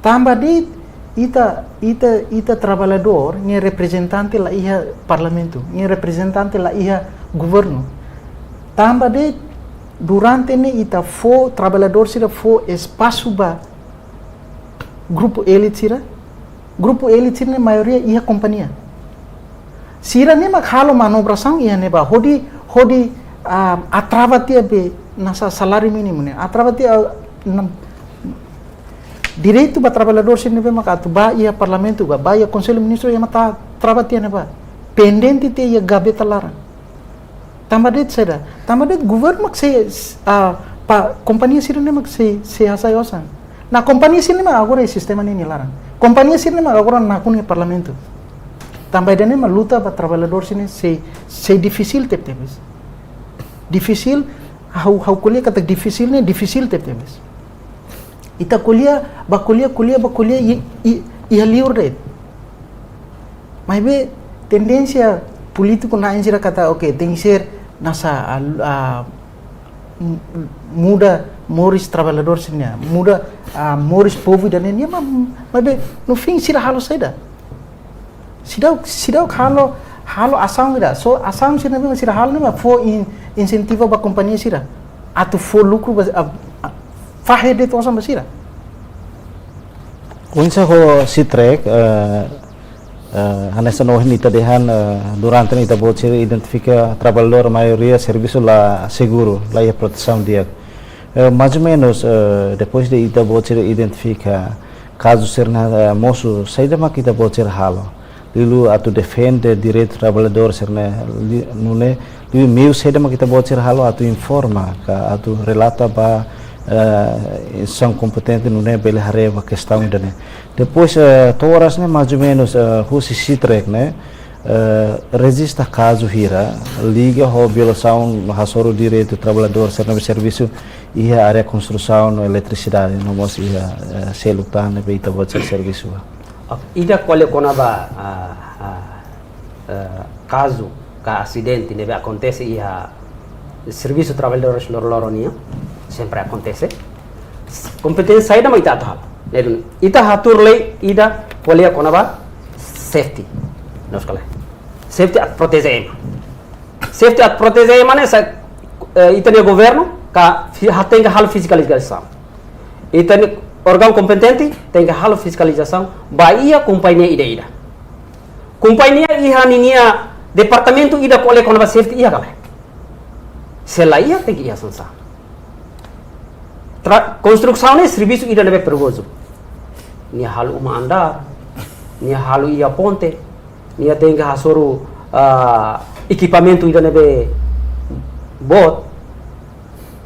Tanba de'it ita, ita, ita traballadór, nia reprezentante la iha Parlamentu, nia reprezentante la iha governu. Tanba de'it durante ne'e ita fó, traballadór sira fó espasu ba grupu elite sira, grupu elite sira-ne'e maioria iha kompañia. Sira-ne'e mak halo manobrasaun iha ne'ebá, hodi, hodi, ah, atrava tiha be nasa saláriu mínimu ne'e. Atrava tiha, ah, nam-, direitu ba traballadór sira ne'ebé maka atu bá iha Parlamentu, bá, bá iha Konsellu Ministru, iha mak ta-, trava tiha ne'ebá. Pendente tiha iha gaveta laran. Tanba de'it saida? Tanba de'it governu mak sei, ah, pa kompañia sira-ne'e mak sei, sei hasai osan. No kompañia sira-ne'e mak agora iha sistema ne'e nia laran. Kompañia sira-ne'e mak agora nakonu iha Parlamentu. Tanba ida-ne'e mak luta ba traballadór sira-ne'e sei, sei difisil tebetebes. Difisil, ha'u, ha'u ko'alia katak difisil ne'e, difisil tebetebes. Ita ko'alia, bá ko'alia, ko'alia, bá ko'alia, i, i, iha liur de'it. Maibé tendénsia polítiku na'in sira katak, oke, tenke ser nasa, ah, ah, m-, muda moris traballadór sira-nia, muda, ah, moris povu ida-ne'e nian, ma-, maibé no fim sira halo saida? Seidauk, seidauk halo, halo asaun ida. So, asaun sira ne'ebé sira halo ne'e mak fó in-, insentiva ba kompañia sira atu fó lukru ba, ah, ah, fahe de'it osan ba sira. Oinsá ho SITREC, eh, eh, hanesan ohin ita dehan, eh, durante ne'e ita-boot sira identifika traballadór maioria servisu la seguru, la iha protesaun di'ak. Eh, mais ou menus, eh, depois de ita-boot sira identifika kazu sira-ne'e, eh, mosu, saida mak ita-boot sira halo? Liuliu atu defende direitu traballadór sira-ne'e, li-, nune'e, liuliu meiu saida mak ita-boot sira halo atu informa, ka atu relata ba Eh, instituisaun kompetente nune'e bele haree ba kestaun ida-ne'e. Depois, eh, to'o oras ne'e, mais ou menus, eh, husi SITREC ne'e, eh, rejista kazu hira liga ho violasaun hasoru direitu traballadór sira ne'ebé servisu iha área konstrusaun no eletrisidade, no mós iha, eh, seluk tan ne'ebé ita-boot sira servisu ba. Ok, ida ko'alia kona-ba, ah, ah, eh, kazu ka asidente ne'ebé akontese iha servisu traballadores loroloron nian, sempre akontese. Kompeténsia saida mak ita atu halo? Ne'e duni, ita hatuur lei ida ko'alia kona-ba safety. Nos kala. Safety atu proteje ema. Safety atu proteje ema ne'e sa, eh, ita-nia governu ka fi-, ha tenke halo fiskalizasaun. Ita-nia órgaun kompetente tenke halo fiskalizasaun ba iha kompañia ida-ida. Kompañia iha ninia departamentu ida ko'alia kona-ba safety iha ka lae? Se la iha, tenke iha sansaun. Tra-, konstrusaun ne'e servisu ida ne'ebé perigozu. Nia halo uma andár, nia halo iha ponte, nia tenke hasoru, ah, ekipamentu ida ne'ebé boot.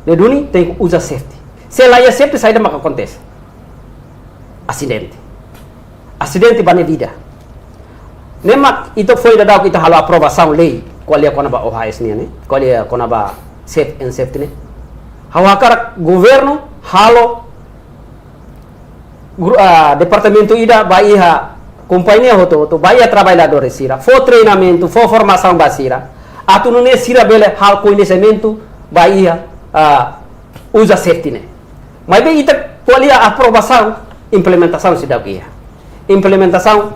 Ne'e duni tenke uza safety. Se la iha safety, saida mak akontese? Asidente. Asidente ba nia vida. Ne'e mak ita foin daudauk ita halo aprovasaun lei ko'alia kona-ba O H S nian ne'e, ko'alia kona-ba safe and safety ne'e. Ha'u hakarak governu halo gru-, ah, departamentu ida ba iha kompañia hotu-hotu, ba iha traballadores sira, fó treinamentu, fó formasaun ba sira, atu nune'e sira bele halo koñesimentu ba iha, ah, uza safety ne'e. Maibé ita ko'alia aprovasaun, implementasaun seidauk iha. Implementasaun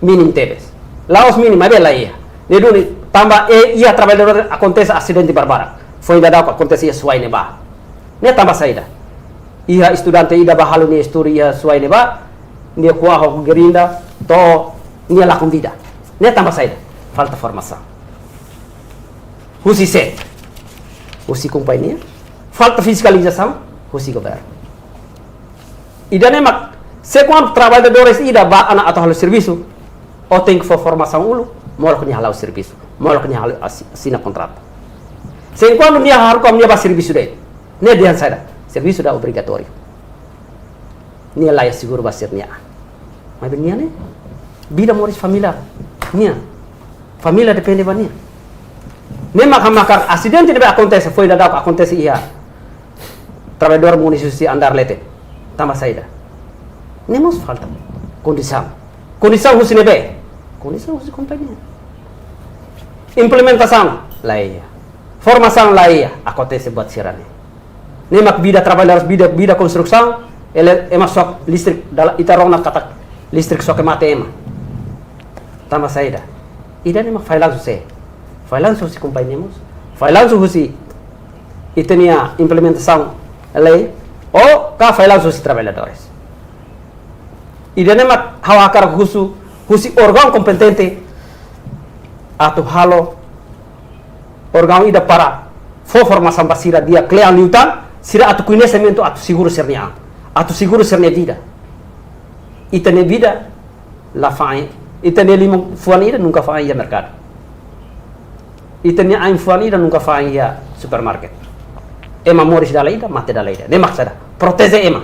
mínimu tebes. La'ós mínimu, maibé la iha. Ne'e duni, tanba iha traballadór akontese asidente barbarak. Foin daudauk akontese iha Suai ne'ebá. Ne'e tanba saida? Iha estudante ida bá halo nia estudu iha Suai ne'ebá, nia kuaha ho gerinda, to'o nia lakon vida. Ne'e tanba saida? Falta formasaun. Husi sé? Husi kompañia. Falta fiskalizasaun husi governu. Ida-ne'e mak, se kuandu traballadores ida bá ona atu halo servisu, ó tenke fó formasaun uluk, molok nia hala'o servisu, molok nia halo asi-, asina kontratu. Se kuandu nia haruka nia bá servisu de'it, nia dehan saida? Servisu ida obrigatóriu. Nia la iha seguru ba sira-nia an. Maibé nia ne'e, vida moris família nia. Família depende ba nia. Ne'e mak ha'u hakarak asidente ne'ebé akontese, foin daudauk akontese iha traballadór munisípiu husi andár leten. Tanba saida? Ne'e mós falta kondisaun. Kondisaun husi ne'ebé? Kondisaun husi kompañia. Implementasaun la iha. Formasaun la iha, akontese buat sira-ne'e. Ne'e mak vida traballadór, vida, vida konstrusaun, ele, ema xoke listrik, dala ita rona katak listrik xoke mate ema. Tanba saida? Ida-ne'e mak fallansu sé? Fallansu husi kompañia mós? Fallansu husi ita-nia implementasaun lei, ou ka fallansu husi traballadores? Ida-ne'e mak ha'u hakarak husu husi órgaun kompetente atu halo órgaun ida para fó formasaun ba sira di'ak kle'an liután, sira atu koñesimentu atu seguru sira-nia an, atu seguru sira-nia vida. Ita-nia vida la fa'an, ita-nia liman fuan ida nunka fa'an iha merkadu. Ita-nia ain fuan ida nunka fa'an iha supermarket. Ema moris dala ida, mate dala ida. Ne'e mak saida? Proteje ema.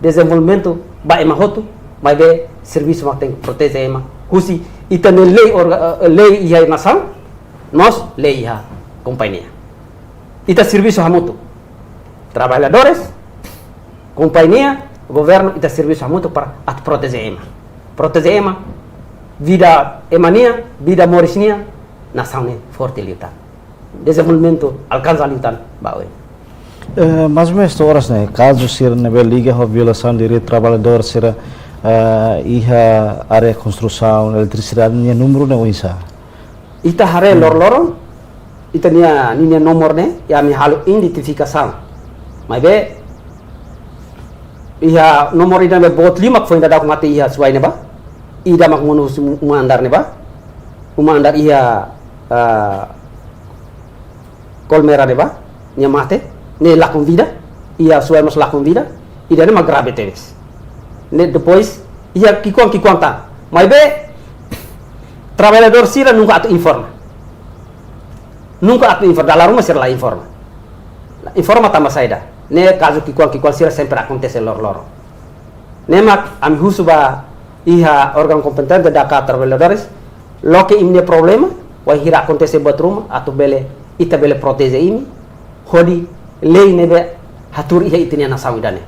Dezenvolvimentu ba ema hotu, maibé servisu mak tenke proteje ema. Husi ita-nia lei orga-, eh, lei iha nasaun, no mós lei iha kompañia. Ita servisu hamutuk. Traballadores, kompañia, governu, ita servisu hamutuk para atu proteje ema. Proteje ema, vida ema nian, vida moris nian, nasaun ne'e forte liután. Dezenvolvimentu alkansa liután ba oin. Eh, mais ou menus to'o oras ne'e, kazu sira ne'ebé liga ho violasaun direitu traballadór sira, eh, iha área konstrusaun, eletrisidade, nia númeru ne'e oinsá? Ita haree loroloron, ita-nia, ninia nomor ne'e, ami halo identifikasaun. Maibé, iha nomor ida ne'ebé boot lima foin daudauk mate iha Suai ne'ebá. Ida mak monu husi uma andár ne'ebá. Uma andár iha, ah, Kolmera ne'ebá, nia mate, ne'e lakon vida, iha Suai mós lakon vida, ida-ne'e mak grave tebes. Ne'e depois, iha ki'ikoan-ki'ikoan tan. Maibé, traballadór sira nunka atu informa. Nunka atu informa, dala ruma sira la informa. La informa tanba saida? Ne'e kazu ki'ikoan-ki'ikoan sira sempre akontese loroloron. Ne'e mak ami husu ba iha órgaun kompetente ka traballadores, loke imi-nia problema, wainhira akontese buat ruma, atu bele, ita bele proteje imi, hodi lei ne'ebé hatuur iha ita-nia nasaun ida-ne'e.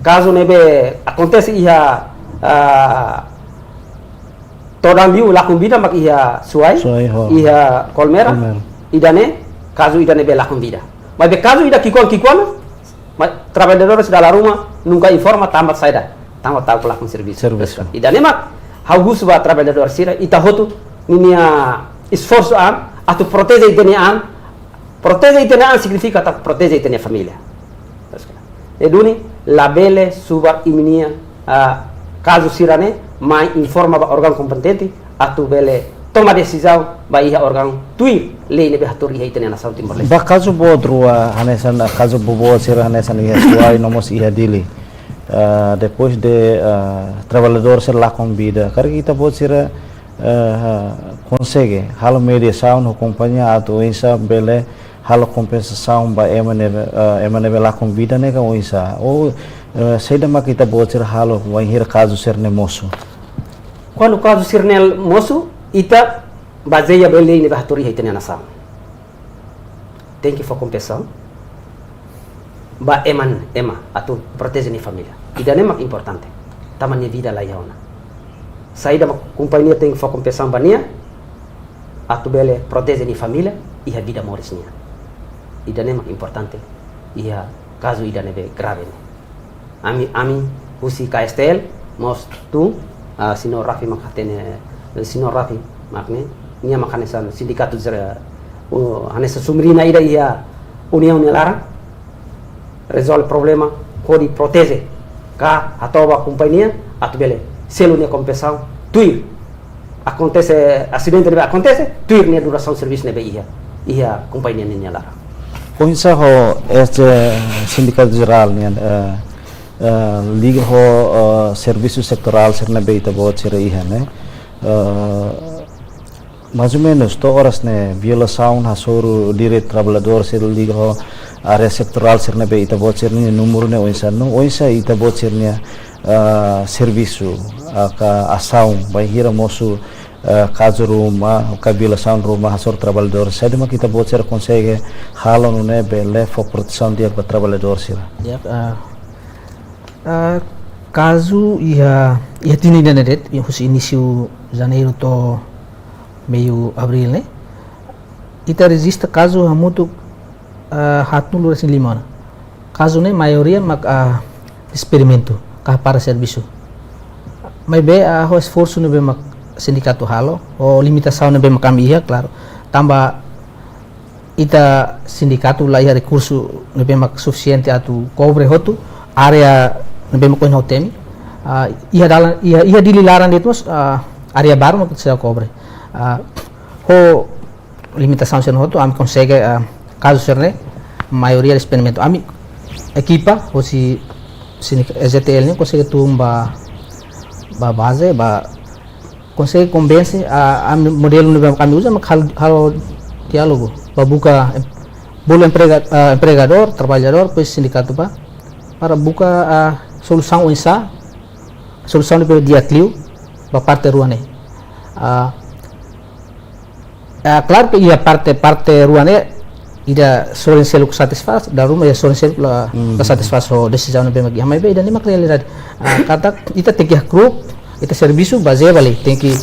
Kazu ne'ebé akontese iha, ah, todan liu lakon vida mak iha Suai, Suai, ho. Iha Kolmera, Kolmera. Ida-ne'e, kazu ida ne'ebé lakon vida. Maibé kazu ida ki'ikoan-ki'ikoan, ma, traballadores dala ruma nunka informa tanba saida, tanba ta'uk lakon servisu. Servisu. Ida-ne'e mak, ha'u husu ba traballadór sira, ita hotu, ninia esforsu an, atu proteje ita-nia an, proteje ita-nia an signifika atu proteje ita-nia família. Ne'e duni, labele subar imi-nia, ah, kazu sira-ne'e, mai informa ba órgaun kompetente, atu bele toma desizaun ba iha órgaun tuir lei ne'ebé hatuur iha ita-nia nasaun Timor-Leste. Ba kazu boot rua hanesan kazu boboot sira hanesan iha Suai no mós iha Dili. Ah, depois de, ah, traballadór sira lakon vida. Karik ita-boot sira, ah, konsege halo mediasaun ho kompañia atu oinsá bele halo kompensasaun ba ema ne'ebé, ah, ema ne'ebé lakon vida ne'e ka oinsá. Ou, ah, saida mak ita-boot sira halo wainhira kazu sira-ne'e mosu. Kuandu kazu sira-ne'e mosu, ita bazeia ba lei ne'ebé hatuur iha ita-nia nasaun. Tenke fó kompensasaun ba ema, ema atu proteje nia família. Ida-ne'e mak importante. Tanba nia vida la iha ona. Saida mak kompañia tenke fó kompensasaun ba nia, atu bele proteje nia família, iha vida moris nian. Ida-ne'e mak importante, iha kazu ida ne'ebé grave ne'e. Ami, ami husi K S T L, mós tun, ah, señór Rafi mak hatene, señór Rafi mak ne'e, nia mak hanesan sindikatu jera, uh, hanesan sumrina ida iha uniaun nia laran, rezolve problema, hodi proteje, ka hato'o ba kompañia, atu bele selu nia kompensasaun, tuir akontese, asidente ne'ebé akontese, tuir nia durasaun servisu ne'ebé iha, iha kompañia ninia laran. Oinsá ho este sindikatu jerál nian, eh, eh, liga ho, eh, servisu setorál sira ne'ebé ita-boot sira iha ne'e. Eh, mais ou menos, to'o oras ne'e violasaun hasoru direitu traballadór sira liga ho área setorál sira ne'ebé ita-boot sira-nia númeru ne'e oinsá no, oinsá ita-boot sira-nia, ah, servisu, ah, ka asaun, bainhira mosu, ah, kazu ruma, ka violasaun ruma hasoru traballadór, saida mak ita-boot sira konsege halo nune'e bele fó protesaun di'ak ba traballadór sira. Ya, ah, ah, kazu iha, iha tinan ida-ne'e de'it, iha husi inísiu Janeiru to'o meiu Abríl ne'e, ita rejista kazu hamutuk, ah, haatnulu-resin-lima ona. Kazu ne'e maioria mak, ah, despedimentu, ka para servisu. Maibé, ah, ho esforsu ne'ebé mak sindikatu halo, ho limitasaun ne'ebé mak ami iha, klaru. Tanba ita sindikatu la iha rekursu ne'ebé mak sufisiente atu kobre hotu área ne'ebé mak ohin ha'u temi. Ah, iha dalan, iha, iha Dili laran de'it mós, ah, área barak mak seidauk kobre. Ah, ho limitasaun sira-ne'e hotu, ami konsege, ah, kazu sira-ne'e, maioria despedimentu. Ami ekipa, husi sindik-, E J T L ne'e, konsege tun ba, ba baze, ba, konsege konvense, ah, ami modelu ne'ebé ami uza, mak hal-, halo diálogu, ba buka em-, bolu emprega-, ah, empregadór, traballadór, depois sindikatu ba, para buka, ah, solusaun oinsá, solusaun ne'ebé di'ak liu, ba parte rua ne'e. Ah, Ah, klaru ke iha parte, parte rua ne'e, ida sorin seluk satisfás, dala ruma iha sorin seluk la, la satisfás ho desizaun ne'ebé mak iha, maibé ida-ne'e mak realidade. Ah, katak ita tenke hakru'uk, ita servisu bazeia ba lei, tenke,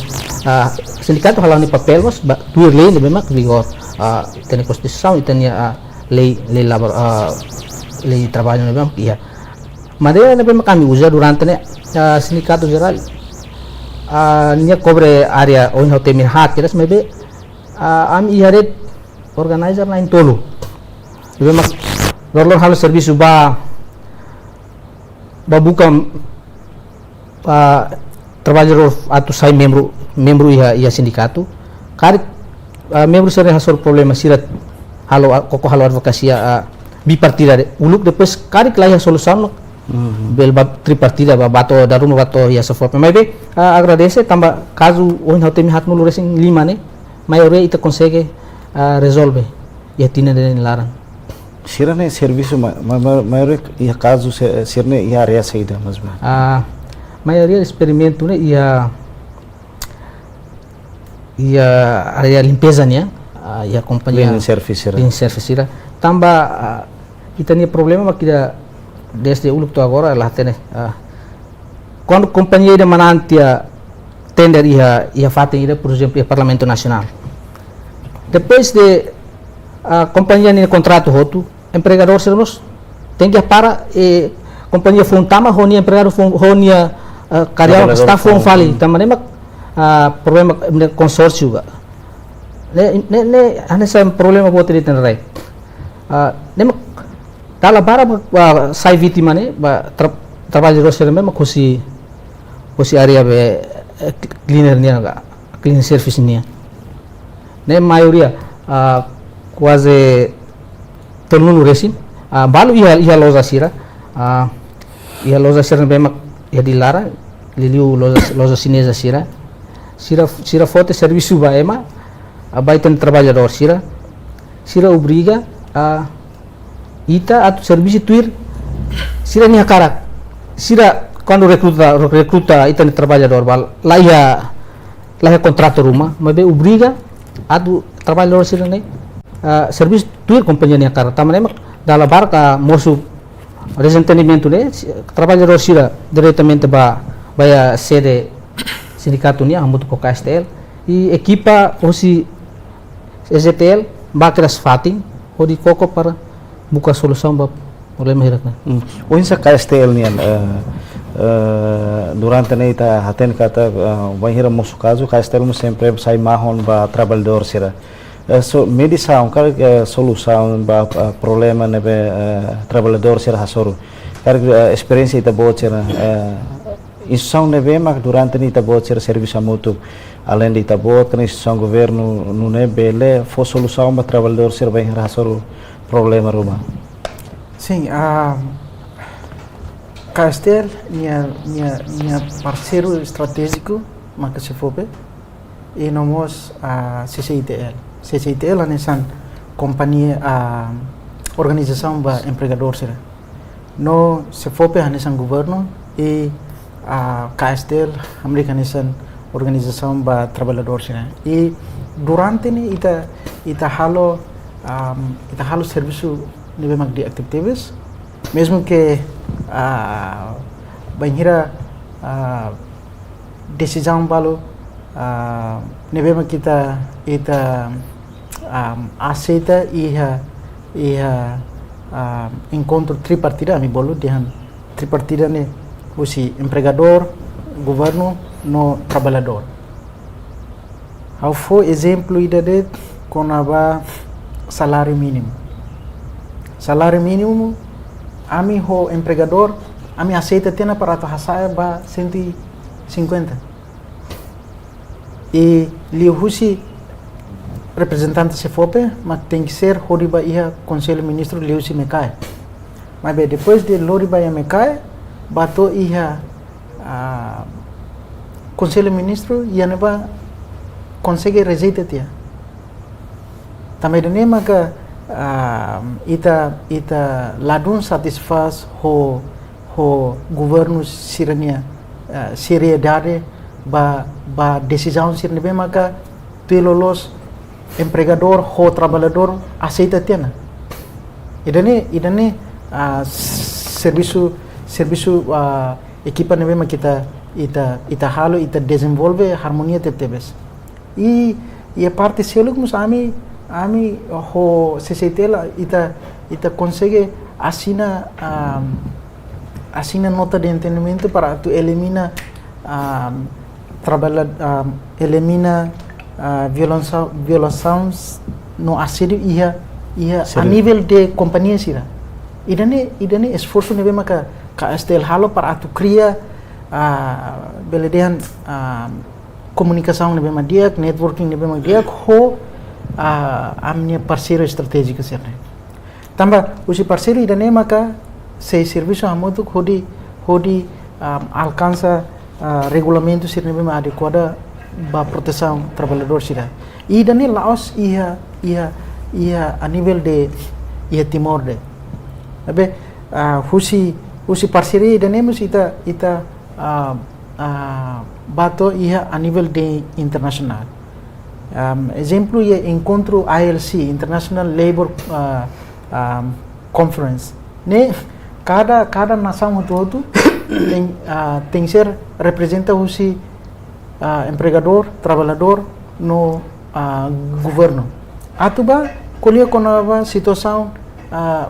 ah, sindikatu hala'o nia papél mós, ba, tuir lei ne'ebé mak vigor, ah, ita-nia konstituisaun, ita-nia, ah, lei, lei labor, ah, lei traballu ne'ebé mak iha. Maneira ne'ebé mak ami uza durante ne'e, ah, sindikatu jerál, ah, nia kobre área ohin ha'u temi haat kedas maibé, ah, ami iha de'it organizer na'in-tolu. Ne'ebé mak loroloron halo servisu ba, ba buka, ah, traballadór atu sai membru, membru iha, iha sindikatu. Karik, ah, membru sira hasoru problema sira halo, ah, koko halo advokasia, ah, bipartida de'it. Uluk depois karik la iha solusaun, bele ba tripartida, ba, ba to'o, dala ruma ba to'o iha SOFOPE. Maibé, ah, agradese tanba kazu ohin ha'u temi haatnulu-resin-lima ne'e, maioria ita konsege, ah, rezolve iha tinan ida-ne'e nia laran. Sira-ne'e servisu ma, ma, ma, maioria iha kazu se, sira-ne'e iha área saida mais ou menos? Ah, maioria esperimentu ne'e iha iha área limpeza nian, ah, iha kompañia Cleaning service sira. Cleaning service sira. Tanba, ah, ita-nia problema mak ida desde uluk to'o agora la hatene. Ah, kuandu kompañia ida manán tiha tender iha, iha fatin ida, por ezemplu, iha Parlamentu Nasionál. Depois de, ah, kompañia nia kontratu hotu, empregadór sira mós tenke hapara, eh, kompañia foun tama ho nia empregadu foun, ho nia, eh, karyawan, traballadór staff foun, foun fali. Hmm. Tanba ne'e mak, ah, problema ne'e konsórsiu ka. Ne'e, ne'e, ne'e hanesan problema boot ida ita-nia rai. Ah, ne'e mak dala barak ba, ba sai vítima ne'e, ba tra-, traballadór sira ne'ebé mak husi, husi área be, eh, cleaner nian ka, cleaning service nian. Ne'e maioria, ah, kuaze tolunulu resin, ah, balu iha, iha loja sira, ah, iha loja sira ne'ebé mak iha Dili laran, liuliu loja, loja xineza sira. Sira, sira fó tiha servisu ba ema, ah, ba ita-nia traballadór sira. Sira obriga, ah, ita atu servisu tuir sira-nia hakarak. Sira kuandu rekruta, rekruta ita-nia traballadór ba la iha, la iha kontratu ruma, maibé obriga atu traballadór sira-ne'e, ah, servisu tuir kompañia nia hakarak. Tanba ne'e mak dala barak, ah, mosu dezentendimentu ne'e, si-, traballadór sira diretamente ba, ba iha sede sindikatu nian hamutuk ho K S T L. I ekipa husi S J T L ba kedas fatin hodi koko para buka solusaun ba problema hirak ne'e. Hmm. Oinsá K S T L nian, eh, eh, durante ne'e ita hatene katak, eh, bainhira mosu kazu, K S T L mós sempre sai mahon ba traballadór sira. Eh, so, medisaun, karik, eh, solusaun ba, eh, problema ne'ebé, eh, traballadór sira hasoru. Karik, eh, esperiénsia ita-boot sira, eh, instituisaun ne'ebé mak durante ne'e ita-boot sira servisu hamutuk. Aleinde ita-boot, karik instituisaun governu nune'e bele fó solusaun ba traballadór sira bainhira hasoru problema ruma. Sin, ah, K S T L nia, nia, nia parseiru estratéjiku maka SEFOPE, i no mós, ah, C C I T L. C C I T L hanesan kompañia, ah, organizasaun ba empregadór sira. No SEFOPE hanesan governu i, ah, K S T L hamriik hanesan organizasaun ba traballadór sira. I durante ne'e ita, ita halo, ah, ita halo servisu ne'ebé mak di'ak tebetebes. Mezmu ke, ah, bainhira, ah, desizaun balu, ah, ne'ebé mak ita, ita, ah, aseita iha, iha, ah, enkontru tripartida, ami bolu dehan tripartida ne'e husi empregadór, governu no traballadór. Ha'u fó ezemplu ida de'it kona-ba saláriu mínimu. Saláriu mínimu, ami ho empregadór, ami aseita tiha ona para atu hasa'e ba cento e cinquenta. I liuhusi reprezentante SEFOPE, mak tenke ser hodi ba iha Konsellu Ministru liuhusi MECAE. Maibé depois de lori ba iha MECAE, ba to'o iha, ah, Konsellu Ministru, iha ne'ebá konsege rejeita tiha. Tanba ida-ne'e maka, ah, ita, ita ladún satisfás ho, ho governu sira-nia, ah, seriedade ba, ba desizaun sira ne'ebé maka tuir loloos empregadór ho traballadór aseita tiha ona. Ida-ne'e, ida-ne'e, ah, servisu, servisu, ah, ekipa ne'ebé mak ita, ita, ita halo, ita dezenvolve harmonia tebetebes. I, i iha parte seluk mós ami, ami ho C C I T L ita, ita konsege asina, ah, asina nota de entendimentu para atu elimina, ah, trabalha, ah, elimina, ah, violasaun, violasaun no asédiu iha, iha a Sério? Nível de kompañia sira. Ida-ne'e, ida-ne'e esforsu ne'ebé maka K S T L halo para atu kria, ah, bele dehan, ah, komunikasaun ne'ebé mak di'ak, networking ne'ebé mak di'ak ho, ah, ami-nia parseiru estratéjiku sira-ne'e. Tanba husi parseiru ida-ne'e maka sei servisu hamutuk hodi, hodi, ah, alkansa, ah, regulamentu sira ne'ebé mak adekuadu ba protesaun traballadór sira. Ida-ne'e la'ós iha, iha, iha a nível de, iha Timor de'it. Maibé, ah, husi, husi parseria ida-ne'e mós ita, ita, ah, ah, bá to'o iha a nivel de internasionál. Am, ezemplu, iha enkontru I L C, International Labour, ah, am, Conference. Ne'e, kada, kada nasaun hotu-hotu tenke, ah, tenke ser reprezenta husi, ah, empregadór, traballadór, no, ah, governu. Atu bá ko'alia kona-ba situasaun, ah,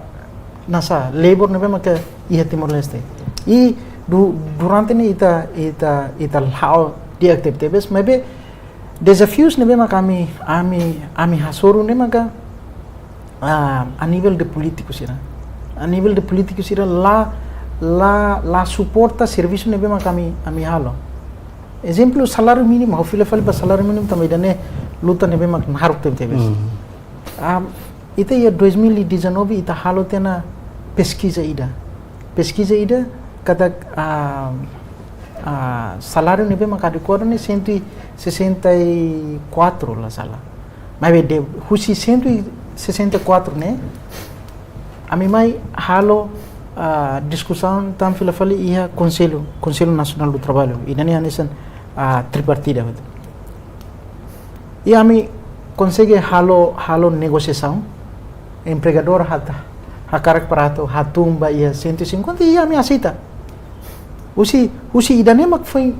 nasaun, labor ne'ebé maka iha Timor-Leste. I du-, durante ne'e ita, ita, ita la'o di'ak tebetebes, maibé dezafius ne'ebé maka ami, ami, ami hasoru ne'e maka, ah, a nivel de polítiku sira. A nivel de polítiku sira la, la, la suporta servisu ne'ebé maka ami, ami halo. Ezemplu, saláriu mínimu, ha'u fila fali ba saláriu mínimu tanba ida-ne'e luta ne'ebé mak naruk tebetebes. Hmm. Ah, ita iha dois mil e dezanove ita halo tiha ona peskiza ida. Peskiza ida katak, ah, ah, saláriu ne'ebé mak adekuadu ne'e cento e sessenta e quatro la sala. Maibé husi cento e sessenta e quatro ne'e, ami mai halo, ah, diskusaun tan fila fali iha Konsellu, Konsellu Nasionál do Traballu. Ida-ne'e hanesan, ah, tripartida, betul. I ami konsege halo, halo negosiasaun. Empregadór hata, hakarak para atu hatún ba iha cento e cinquenta i ami aseita. Husi, husi ida-ne'e mak foin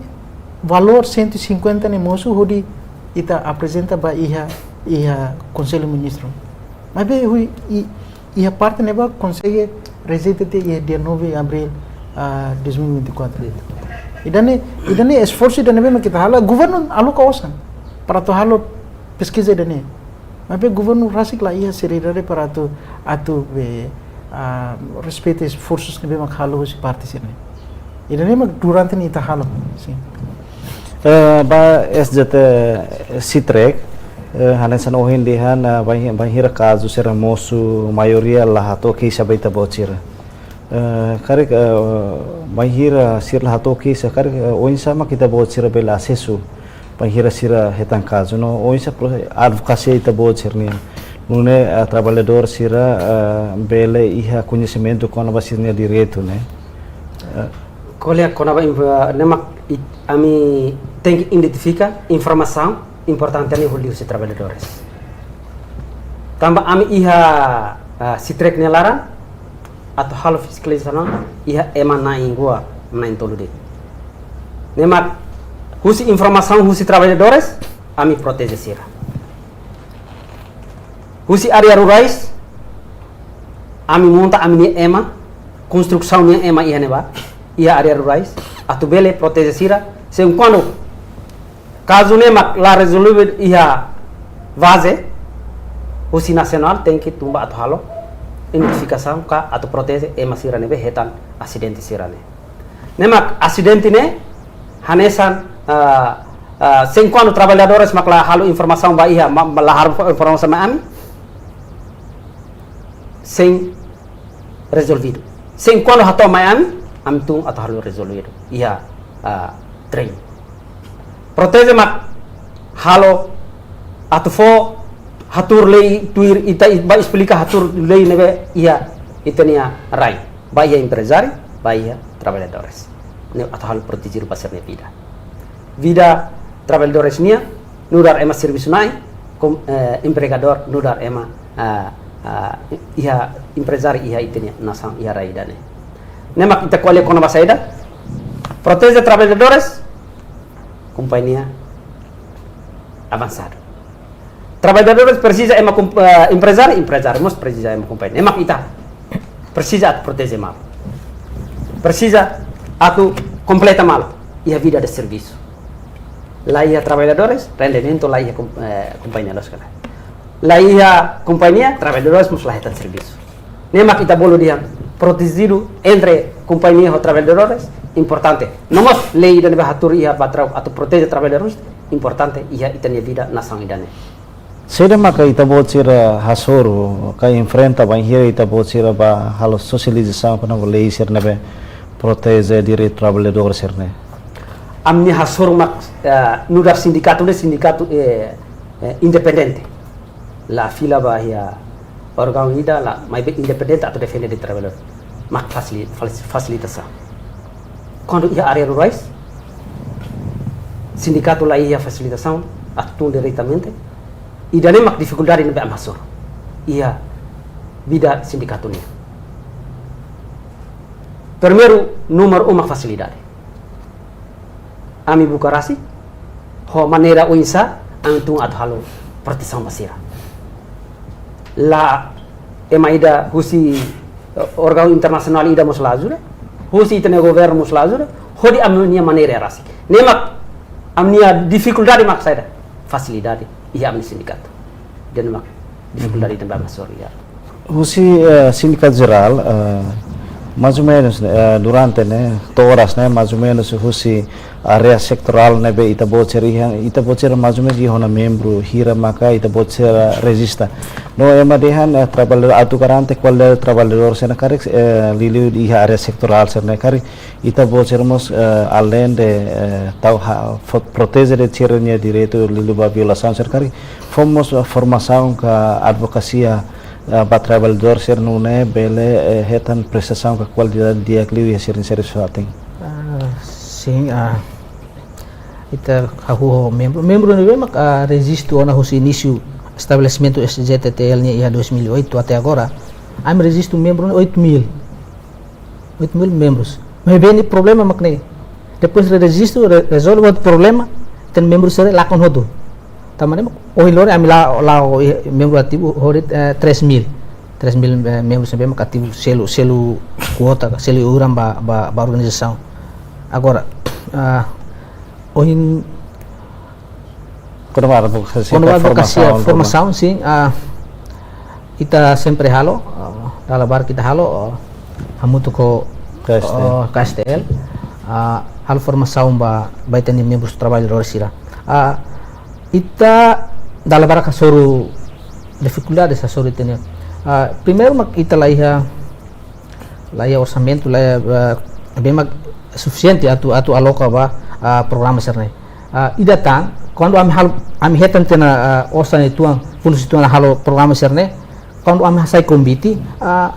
valór cento e cinquenta ne'e mosu hodi ita aprezenta ba iha, iha Konsellu Ministru. Maibé hui, i, iha parte ne'ebá konsege rejeita tiha iha dia nove de abril, ah, dois mil e vinte e quatro. Ida-ne'e, ida-ne'e esforsu ida ne'ebé mak ita halo, governu aloka osan para atu halo peskiza ida-ne'e. Maibé governu rasik la iha seriedade para atu, atu be, ah, respeita esforsus ne'ebé mak halo husi parte sira-ne'e. Ida-ne'e mak durante ne'e ita halo, sin. Eh, ba S J T SITREC, eh, hanesan ohin dehan, eh, bain-, bainhira kazu sira mosu maioria la hato'o keixa ba ita-boot sira. Eh, karik, eh, bainhira sira la hato'o keixa, karik, eh, oinsá mak ita-boot sira bele asesu bainhira sira hetan kazu no oinsá pro-, advokasia ita-boot sira-nian. Nune'e, eh, traballadór sira, eh, bele iha koñesimentu kona-ba sira-nia direitu ne'e. Eh. Ko'alia kona-ba inf-, ne'e mak i-, ami tenke identifika informasaun importante ne'e hodi husi traballadores. Tanba ami iha, eh, SITREC nia laran, atu halo fiskalizasaun iha ema na'in-rua, na'in-tolu de'it. Ne'e mak husi informasaun husi traballadores, ami proteje sira. Husi área rurais, ami monta ami-nia ema, konstrusaun nia ema iha ne'ebá, iha área rurais, atu bele proteje sira, se kuandu kazu ne'e mak la rezolve iha baze, husi nasionál tenke tun ba atu halo identifikasaun ka atu proteje ema sira ne'ebé hetan asidente sira-ne'e. Ne'e mak asidente ne'e hanesan, ah, ah, se kuandu traballadores mak la halo informasaun ba iha, ma-, ma-, la halo informasaun mai ami, sei rezolvidu. Se kuandu hato'o mai ami, ami tun atu halo rezolvidu iha, ah, treinu. Proteje mak halo atu fó hatuur lei tuir ita i-, ba esplika hatuur lei ne'ebé iha ita-nia rai. Ba iha emprezáriu, ba iha traballadores. Ne'e atu halo protejidu ba sira-nia vida. Vida traballadores nian, nu'udar ema servisu na'in, kom-, eh, empregadór nu'udar ema, ah, ah, iha emprezáriu iha ita-nia nasaun iha rai ida-ne'e. Ne'e mak ita ko'alia kona-ba saida, proteje traballadores, kompañia avansadu. Traballadores presiza ema kom-, eh, emprezáriu, emprezáriu mós presiza ema kompañia. Ne'e mak ita presiza atu proteje malu. Presiza atu kompleta malu iha vida de servisu. La iha traballadores, rendimentu la iha kom-, eh, kompañia loos ka lae. La iha kompañia, traballadores mós la hetan servisu. Ne'e mak ita bolu dehan protejidu entre kompañia ho traballadores importante. No mós lei ida ne'ebé hatuur iha ba tra-, atu proteje traballadores importante iha ita-nia vida nasaun ida-ne'e. Saida maka ita-boot sira hasoru ka enfrenta bainhira ita-boot sira bá halo sosializasaun kona-ba lei sira ne'ebé proteje direitu traballadór sira-ne'e? Ami-nia hasoru mak, eh, nu'udar sindikatu ne'e sindikatu, eh, eh, independente. La fila ba iha, órgaun ida la, maibé independente atu defende direitu trabalhadór. Mak fasili-, fasi-, fasilitasaun. Kuandu iha área rurais, sindikatu la iha fasilitasaun atu tun diretamente, ida-ne'e mak difikuldade ne'ebé ami hasoru iha vida sindikatu nian. Primeiru, númeru uma fasilidade. Ami buka rasik, ho maneira oinsá, ami tun atu halo protesaun ba sira. La ema ida husi, eh, órgaun internasionál ida mós la ajuda, husi ita-nia governu mós la ajuda, hodi ami-nia maneira rasik. Ne'e mak ami-nia difikuldade mak saida? Fasilidade iha ami-nia sindikatu. Ida-ne'e mak difikuldade ida ne'ebé ami hasoru iha. Husi, eh, Sindikatu Jerál, eh, mais ou menos, eh, durante ne'e, to'o oras ne'e, mais ou menos, husi área setorál ne'ebé ita-boot sira iha, ita-boot sira mais ou menos iha ona membru hira maka ita-boot sira rejista. No ema dehan, eh, trabalhadór atu garante kualidade trabalhadór sira-ne'e karik, eh, liuliu iha área setorál sira-ne'e karik, ita-boot sira mós, eh, além de, eh, tau ha-, fo-, proteje de'it sira-nia direitu liuliu ba violasaun sira karik, fó mós, eh, formasaun ka advokasia, eh, ba trabalhadór sira nune'e bele, eh, hetan prestasaun ka kualidade di'ak liu iha sira-nia servisu fatin. Ah, sin, ah, ita hahú ho membru. Membru ne'ebé mak, ah, rejistu ona husi inísiu estabelesimentu S J T T L nian iha dois mil e oito até agora. Ami rejistu membru ne'e oito mil. Oito mil membrus. Maibé nia problema mak ne'e. Depois de rejistu, re-, rezolve problema, ita-nia membru sira lakon hotu. Tanba ne'e mak ohin loron ami la, la, eh, membru ativu hotu, eh, três mil. Três mil, eh, membrus ne'ebé mak ativu selu, selu kuota, selu iuran ba, ba, ba organizasaun. Agora, ah, ohin Kuandu ba advokasia, kuandu ba advokasia, formasaun, formasaun, sin, ah, ita sempre halo, ah, dala barak ita halo, ah, hamutuk ho, K S T L. Ah, K S T L, ah, halo formasaun ba, ba ita-nia membrus trabalhadór sira. Ah, ita dala barak hasoru difikuldade hasoru ita-nia. Ah, primeiru mak ita la iha, la iha orsamentu, la iha, eh, ne'ebé mak sufisiente atu, atu aloka ba, ah, programa sira-ne'e. Ah, ida tan, kuandu ami halo, ami hetan tiha ona, ah, osan uitoan, fundus uitoan halo programa sira-ne'e, kuandu ami hasai konvite, ah,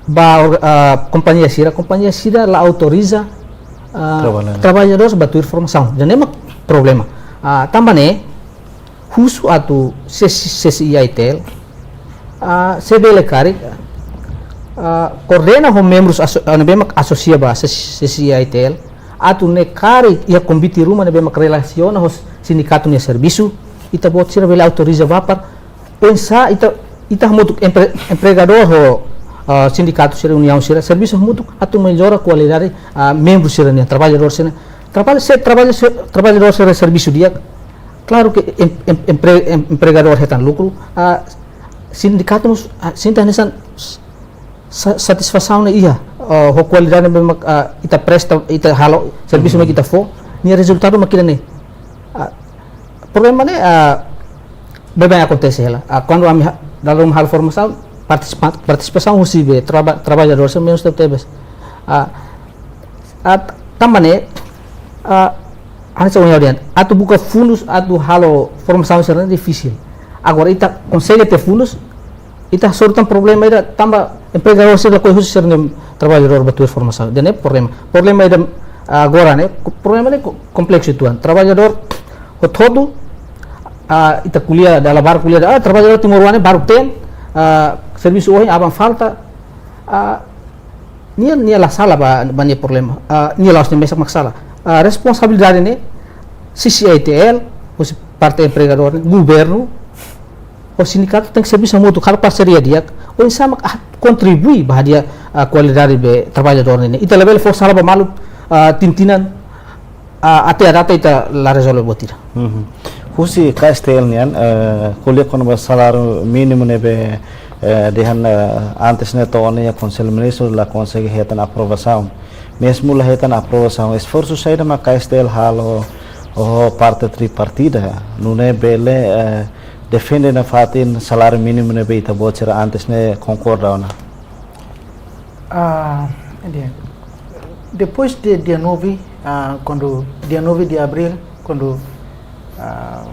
ba or-, ah, kompañia sira, kompañia sira la autoriza, ah, trabalhadór, trabalhadór ba tuir formasaun. Ida-ne'e mak problema. Ah, tanba ne'e, husu atu C C, C C I A I T L, ah, se bele karik, ah, koordena ho membrus aso-, ah, ne'ebé mak asosia ba C C, C C I A I T L, atu nune'e karik iha konvite ruma ne'ebé mak relasiona ho sindikatu nia servisu, ita-boot sira bele autoriza ba para, oinsá ita, ita hamutuk empre-, empregadór ho, ah, sindikatu sira, uniaun sira, servisu hamutuk atu mellora kualidade, ah, membru sira-nian, trabalhadór sira-nian. Trabalha, se trabalha, se trabalhadór sira servisu di'ak, klaru ke em-, em-, empre-, em-, empregadór hetan lukru, ah, sindikatu mós, ah, sente hanesan sa-, satisfasaun ne'e iha, ah, ho kualidade ne'ebé mak, ah, ita presta, ita halo, servisu mak ita fó, nia rezultadu mak ida-ne'e. Ah, problema ne'e, ah, baibain akontese hela. Ah, kuandu ami ha-, dala ruma halo formasaun, partisipa-, partisipasaun husi be traba-, trabalhadór sira menus tebetebes. Ah, ah, tanba ne'e, ah, hanesan ohin ha'u dehan, atu buka fundus, atu halo formasaun sira-ne'e difisil. Agora ita konsege tiha fundus, ita hasoru tan problema ida tanba empregadór sira lakohi husu sira-nia trabalhadór ba tuir formasaun. Ida-ne'e problema. Problema ida, ah, agora ne'e, ko-, problema ne'e ko-, kompleksu uitoan. Trabalhadór hotu-hotu, ah, ita ko'alia, dala barak ko'alia, ah, trabalhadór timoroan ne'e baru te'in, ah, servisu ohin, aban falta, ah, nia, nia la sala ba, ba nia problema. Ah, nia la'ós nia mesak mak sala. Ah, responsabilidade ne'e, C C I A I T L, husi parte empregadór ne'e, governu, ho sindikatu tenke servisu hamutuk, halo parseria di'ak, oinsá mak, ah, kontribui ba hadi'a, ah, kualidade be trabalhadór ne'e. Ita labele fó sala ba malu, ah, tinan-tinan, ah, até à data ita la rezolve buat ida. Mhm. Husi K S T L nian, eh, ko'alia kona-ba saláriu mínimu ne'ebé, eh, dehan, eh, antes ne'e to'o ona iha Konsellu Ministru la konsege hetan aprovasaun. Mezmu la hetan aprovasaun, esforsu saida mak K S T L halo ho parte tripartida, nune'e bele, eh, defende nafatin saláriu mínimu ne'ebé ita-boot sira antes ne'e konkorda ona? Ah, dia, depois de dia nove, ah, kuandu dia nove de abril, kuandu, ah,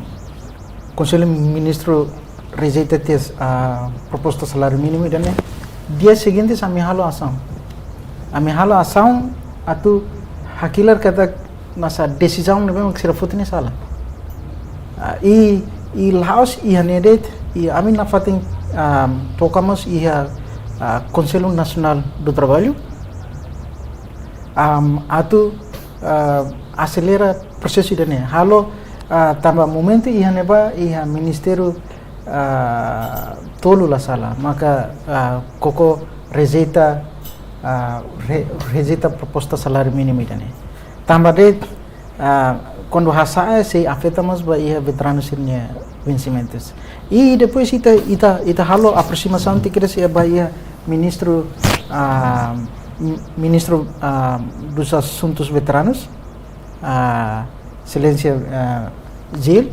Konsellu Ministru rejeita tiha, ah, proposta saláriu mínimu ida-ne'e, dia seguinte ami halo asaun. Ami halo asaun atu hakilar katak hanesan desizaun ne'ebé mak sira foti ne'e sala. Ah, i, i la'ós iha ne'e de'it, i ami nafatin, ah, troka mós iha, ah, Conselho Nacional do Trabalho, am, atu, ah, aselera prosesu ida-ne'e. Halo, ah, tanba momentu iha ne'ebá, iha ministériu, ah, tolu la sala, maka, ah, koko rejeita, ah, re-, rejeita proposta saláriu mínimu ida-ne'e. Tanba de'it, ah, kuandu hasa'e sei afeta mós ba iha veteranu sira-nia vensimentus. I depois ita, ita, ita halo aproximasaun tiha kedas iha ba iha ministru, ah, mi-, ministru, ah, dos Assuntos Veteranos, ah, Exelénsia, ah, Gil,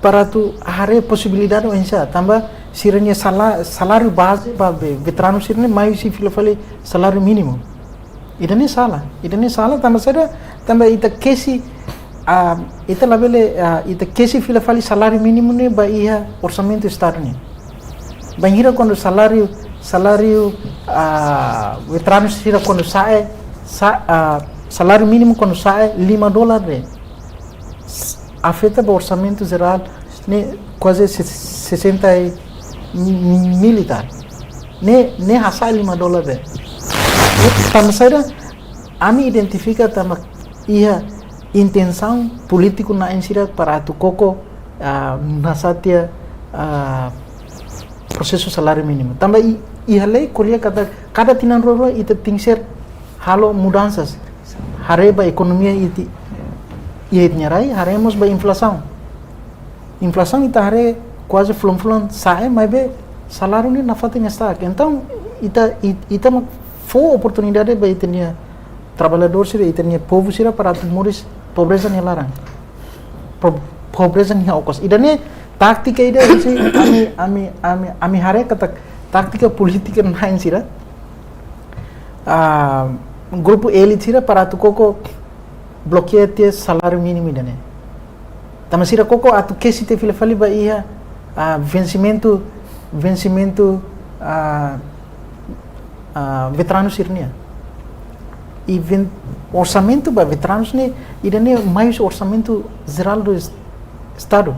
para atu haree posibilidade oinsá, tanba sira-nia sala-, saláriu baze ba ve-, veteranu sira-ne'e mai husi fila fali saláriu mínimu. Ida-ne'e sala, ida-ne'e sala, tanba saida, tanba ita kesi, ah, ita labele, ah, ita kesi fila fali saláriu mínimu ne'e ba iha orsamentu Estadu nian. Bainhira kuandu saláriu, saláriu, ah, veteranu sira kuandu sa'e, sa-, ah, saláriu mínimu kuandu sa'e lima dolar de'it, s-, afeta ba orsamentu jerál ne'e kuaze se-, sesenta mil e tal. Ne'e, ne'e hasa'e lima dolar de'it. Tanba saida, ami identifika tanba iha intensaun polítiku na'in sira para atu koko, ah, hasa'e tiha, ah, prosesu saláriu mínimu. Tanba i-, iha lei ko'alia katak kada tinan rua-rua ita tenke halo mudansas. Haree ba ekonomia ita, iha ita-nia rai, haree mós ba inflasaun. Inflasaun ita haree kuaze fulan-fulan sa'e, maibé saláriu ne'e nafatin estagnadu. Entaun, ita, it-, ita mak fó oportunidade ba ita-nia traballadór sira, ita-nia povu sira para atu moris pobreza nia laran. Po-, pobreza nia okos. Ida-ne'e tátika ida husi ami, ami, ami, ami haree katak tátika polítika na'in sira, ah, grupu elite sira para atu koko blokeia tiha saláriu mínimu ida-ne'e. Tanba sira koko atu kesi tiha fila fali ba iha, ah, vensimentu, vensimentu, ah, ah, veteranu sira-nian. I ven-, orsamentu ba veteranu ne'e, ida-ne'e mai husi orsamentu jerál do es-, Estadu.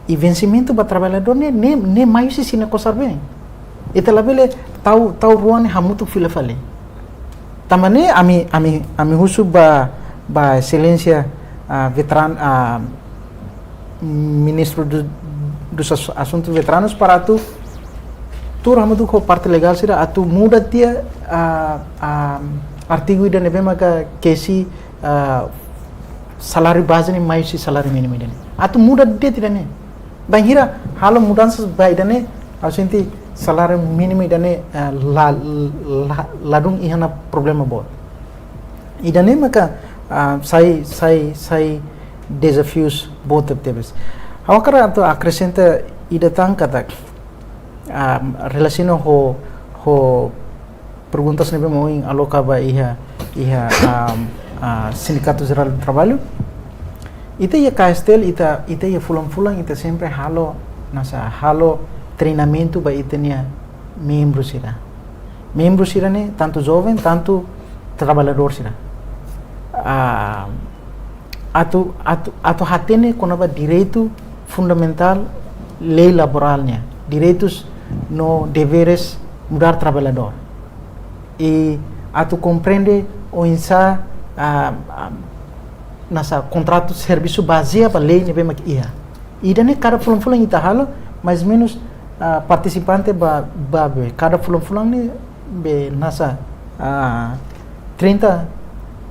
I vensimentu ba traballadór ne'e, ne'e, ne'e mai husi sira-nia kosar-been. Ita labele tau, tau rua ne'e hamutuk fila fali. Tanba ne'e ami, ami, ami husu ba, ba Exelénsia, ah, veteran-, ah, Ministru do, dos As-, Asuntus Veteranus para atu tuur hamutuk ho parte legál sira atu muda tiha, ah, ah, artigu ida ne'ebé maka kesi, ah, saláriu baze ne'e mai husi saláriu mínimu ida-ne'e. Atu muda de'it ida-ne'e. Bainhira halo mudansas ba ida-ne'e, ha'u sente saláriu mínimu ida-ne'e, eh, la, la, ladún iha ona problema boot. Ida-ne'e maka, ah, sai, sai, sai dezafius boot tebetebes. Ha'u hakarak atu akresenta ida tan katak, ah, relasiona ho, ho perguntas ne'ebé mak ohin aloka ba iha, iha, ah, ah, Sindikatu Jerál do Traballu. Ita iha K S T L, ita, ita iha fulan-fulan, ita sempre halo, hanesan halo treinamentu ba ita-nia membru sira. Membru sira ne'e, tantu joven, tantu traballadór sira. Ah, atu, atu, atu hatene kona-ba direitu fundamentál, lei laborál nian, direitus no deveres mudar traballadór. I atu komprende oinsá, ah, ah, hanesan kontratu servisu bazeia ba lei ne'ebé mak iha. Ida-ne'e kada fulan-fulan ita halo, mais menus, ah, partisipante ba, ba be, kada fulan-fulan ne'e be hanesan, ah, trinta,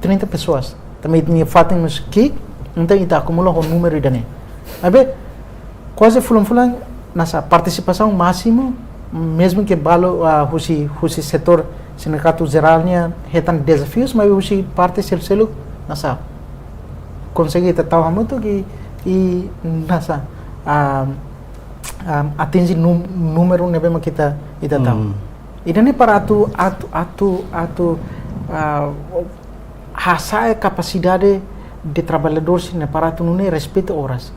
trinta pessoas. Tanba ita-nia fatin mós ki'ik, entaun ita akumula ho númeru ida-ne'e. Maibé, kuaze fulan-fulan, hanesan partisipasaun másimu, mezmu ke balu, ah, husi, husi setór sindikatu jerál nian hetan dezafius, maibé husi parte seluk-seluk, hanesan konsege ita tau hamutuk i, i hanesan, ah, ah, atinje num-, númeru ne'ebé mak ita, ita tau. Hmm. Ida-ne'e para atu, atu, atu, atu, ah, hasa'e kapasidade de traballadór sira-ne'e para atu nune'e respeita oras.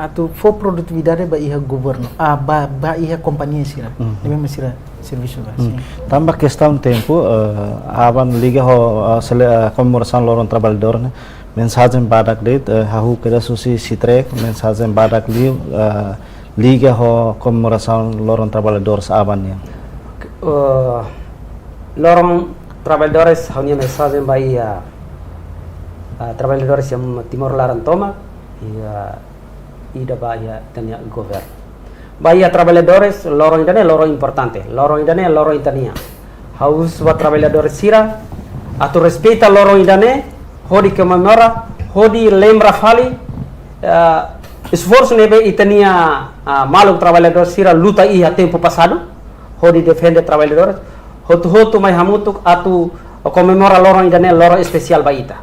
atu fó produtividade ba iha governu, ah, ba, ba iha kompañia sira, Mhm. ne'ebé mak sira servisu ba. Hmm. Sin. Tanba kestaun tempu, eh, aban liga ho, eh, sele-, eh, komemorasaun loron trabalhadór ne'e, mensajen badak de'it, eh, hahú kedas husi Sitrec, mensajen badak liu, eh, liga ho komemorasaun loron trabalhadór aban nian. Eh, loron trabalhadores ha'u-nia mensajen ba iha, eh, trabalhadores iha Timor laran tomak, iha ida ba iha ita-nia governu. Ba iha trabalhadores, loron ida-ne'e loron importante. Loron ida-ne'e loron ita-nian. Ha'u husu ba trabalhadores sira atu respeita loron ida-ne'e, hodi komemora, hodi lembra fali, eh, esforsu ne'ebé ita-nia, ah, maluk trabalhadór sira luta iha tempu pasadu, hodi defende trabalhadores, hotu-hotu mai hamutuk atu komemora loron ida-ne'e, loron espesiál ba ita.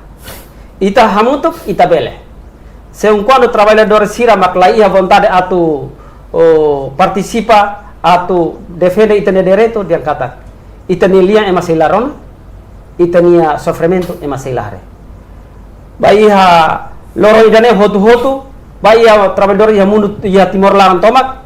Ita hamutuk, ita bele. Se enkuantu trabalhadór sira mak la iha vontade atu, oh, partisipa, atu defende ita-nia direitu, dehan katak ita-nia lian ema sei la rona, ita-nia sofrimentu ema sei la haree. Ba iha loron ida-ne'e hotu-hotu, ba iha trabalhadór iha mundu, iha Timor laran tomak,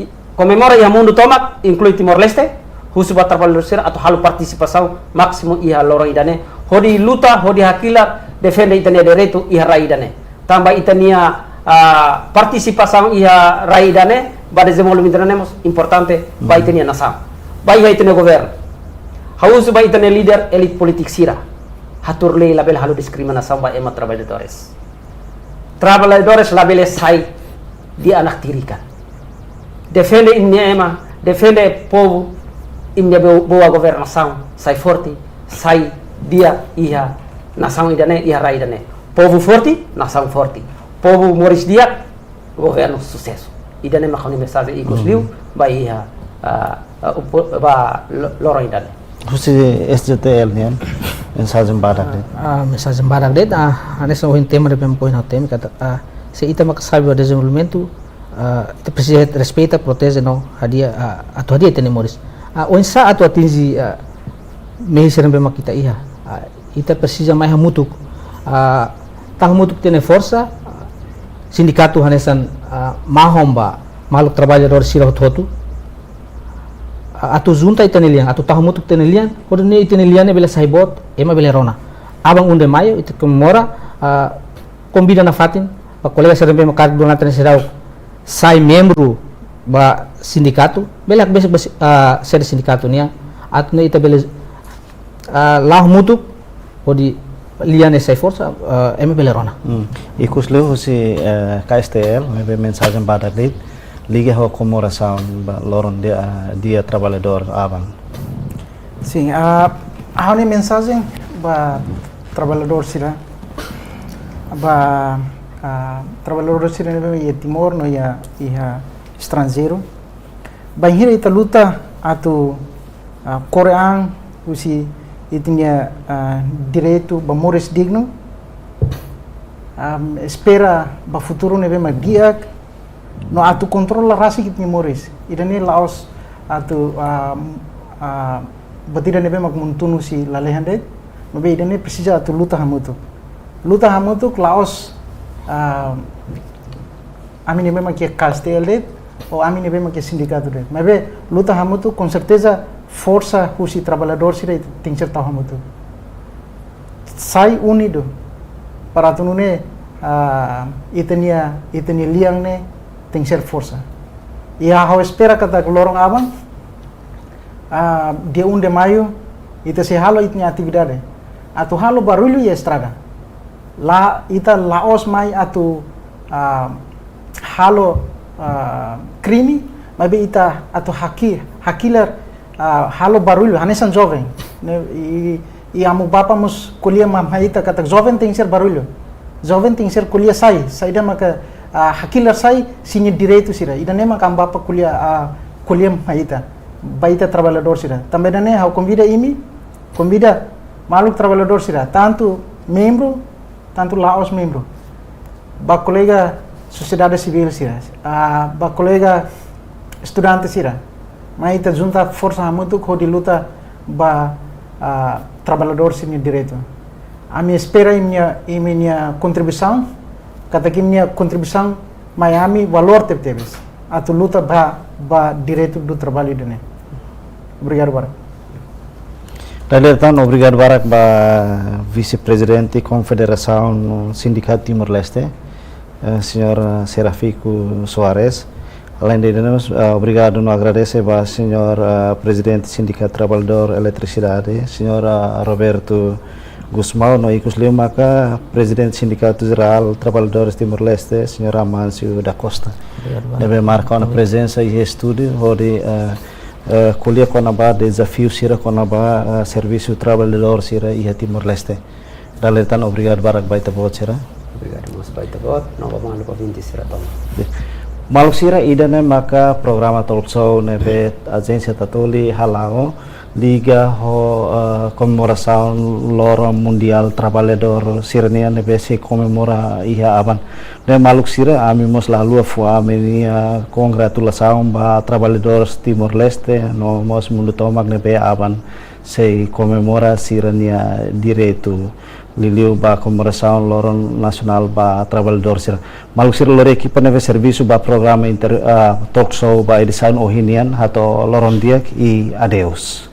i-, komemora iha mundu tomak, inklui Timor-Leste, husu ba trabalhadór sira atu halo partisipasaun másimu iha loron ida-ne'e, hodi luta, hodi hakilar, defende ita-nia direitu iha rai ida-ne'e. Tanba ita-nia, ah, partisipasaun iha rai ida-ne'e, ba dezenvolvimentu ida-ne'e mós importante ba Hmm. ita-nia nasaun. Ba iha ita-nia governu. Ha'u husu ba ita-nia líder elite polítiku sira. Hatuur lei, labele halo diskriminasaun ba ema trabalhadores. Trabalhadores labele sai de'it anak tirikan. Defende imi-nia ema, defende povu, imi-nia bo-, boa governasaun, sai forte, sai di'ak iha nasaun ida-ne'e, iha rai ida-ne'e. Povu forte, nasaun forte. Povu moris di'ak, governu susesu. Ida-ne'e mak ha'u-nia mensajen ikus Hmm. liu, ba iha, ah, ah, upo-, ba lo-, loron ida-ne'e. Husi S J T L nian, mensajen badak de'it. Ah, mensajen badak de'it, ah, hanesan ohin tema ne'ebé mak ohin ha'u temi katak, ah, se ita mak hasoru ba dezenvolvimentu, ah, ita presiza respeita, proteje no hadi'a, ah, atu hadi'a ita-nia moris. Ah, oinsá atu atinje, ah, mehi sira ne'ebé mak ita iha. Ah, ita presiza mai hamutuk, ah, tau hamutuk ita-nia forsa, ah, sindikatu hanesan, ah, mahon ba maluk trabalhadór sira hotu-hotu. Ah, atu junta ita-nia lian, atu tau hamutuk ita-nia lian, hodi nune'e ita-nia lian ne'e bele sai boot, ema bele rona. Aban um de maio, ita komemora, ah, konvida nafatin, ba kolega sira ne'ebé mak karik durante ne'e seidauk sai membru ba sindikatu, bele hakbesik ba si-, ah, sede sindikatu nian, atu nune'e ita bele, ah, la'o hamutuk, hodi lian ne'e sai forsa, ah, ema bele rona. Hmm. Ikus liu husi, eh, K S T L, ne'ebé mensajen badak de'it, liga ho komemorasaun ba loron dia, ah, dia trabalhadór aban. Sin, ah, ha'u-nia mensajen ba trabalhadór sira, ba, ah, trabalhadór sira ne'ebé iha Timor no iha, iha estranjeiru. Bainhira ita luta atu, ah, kore an husi ita-nia, ah, direitu ba moris dignu, ah, espera ba futuru ne'ebé mak di'ak, no atu kontrola rasik ita-nia moris. Ida-ne'e la'ós atu, ah, ah, buat ida ne'ebé mak monu tun husi lalehan de'it, maibé ida-ne'e presiza atu luta hamutuk. Luta hamutuk la'ós, ah, ami ne'ebé mak iha K S T L de'it, ou ami ne'ebé mak iha sindikatu de'it. Maibé luta hamutuk, konserteza, forsa husi trabalhadór sira tenke ser tau hamutuk. Sai unidu, para atu nune'e, ah, ita-nia, ita-nia lian ne'e tenke ser forsa. I ha'u espera katak loron aban, ah, dia um de maio, ita sei halo ita-nia atividade. Atu halo barullu iha estrada. La, ita la'ós mai atu, ah, halo, ah, krime, maibé ita atu haki-, hakilar, ah, halo barullu, hanesan joven. Ne'e, i, i amu bapa mós ko'alia mai ita katak joven tenke ser barullu. Joven tenke ser ko'alia sai, saida maka, ah, hakilar sai sira-nia direitu sira. Ida-ne'e maka amu bapa ko'alia, ah, ko'alia mai ita. Ba ita trabalhadór sira. Tanba ida-ne'e ha'u konvida imi, konvida maluk trabalhadór sira, tantu membru, tantu la'ós membru. Ba kolega sosiedade sivíl sira, ah, ba kolega estudante sira. Mai ita junta forsa hamutuk hodi luta ba, ah, trabalhadór sira-nia direitu. Ami espera imi-nia, imi-nia kontribuisaun, katak imi-nia kontribuisaun mai ami valór tebetebes atu luta ba, ba direitu do traballu ida-ne'e. Obrigadu barak. Dala ida tan obrigadu barak ba Vise-Prezidente Konfederasaun Sindikatu Timor-Leste, eh, señór Serafico Soares. Além de nós, eh, obrigadu no agradese ba señór, eh, Prezidente Sindikatu Traballadór Eletrisidade, señór, eh, Roberto Gusmão, no ikus liu maka Prezidente Sindikatu Jerál Traballadores Timor-Leste, señór Amâncio da Costa. Obrigadu barak. Ne'ebé marka ona prezensa iha estúdiu, hodi, eh, eh, ko'alia kona-ba dezafiu sira kona-ba, eh, servisu traballadór sira iha Timor-Leste. Dala ida tan obrigadu barak ba ita-boot sira. Obrigadu mós ba ita-boot, no ba maluk ouvinte sira tomak. Maluk sira, ida-ne'e maka programa talk show ne'ebé Ajénsia Tatoli hala'o liga ho, eh, komemorasaun Loron Mundiál Traballadór sira-nian ne'ebé sei komemora iha aban. Ne'e maluk sira, ami mós la haluha fó ami-nia kongratulasaun ba traballadór Timor-Leste no mós mundu tomak ne'ebé aban sei komemora sira-nia direitu, liuliu ba komemorasaun Loron Nasionál ba Traballadór sira. Maluk sira, lori ekipa ne'ebé servisu ba programa inter-, ah, talk show ba edisaun ohin nian, hato'o loron di'ak i adeus.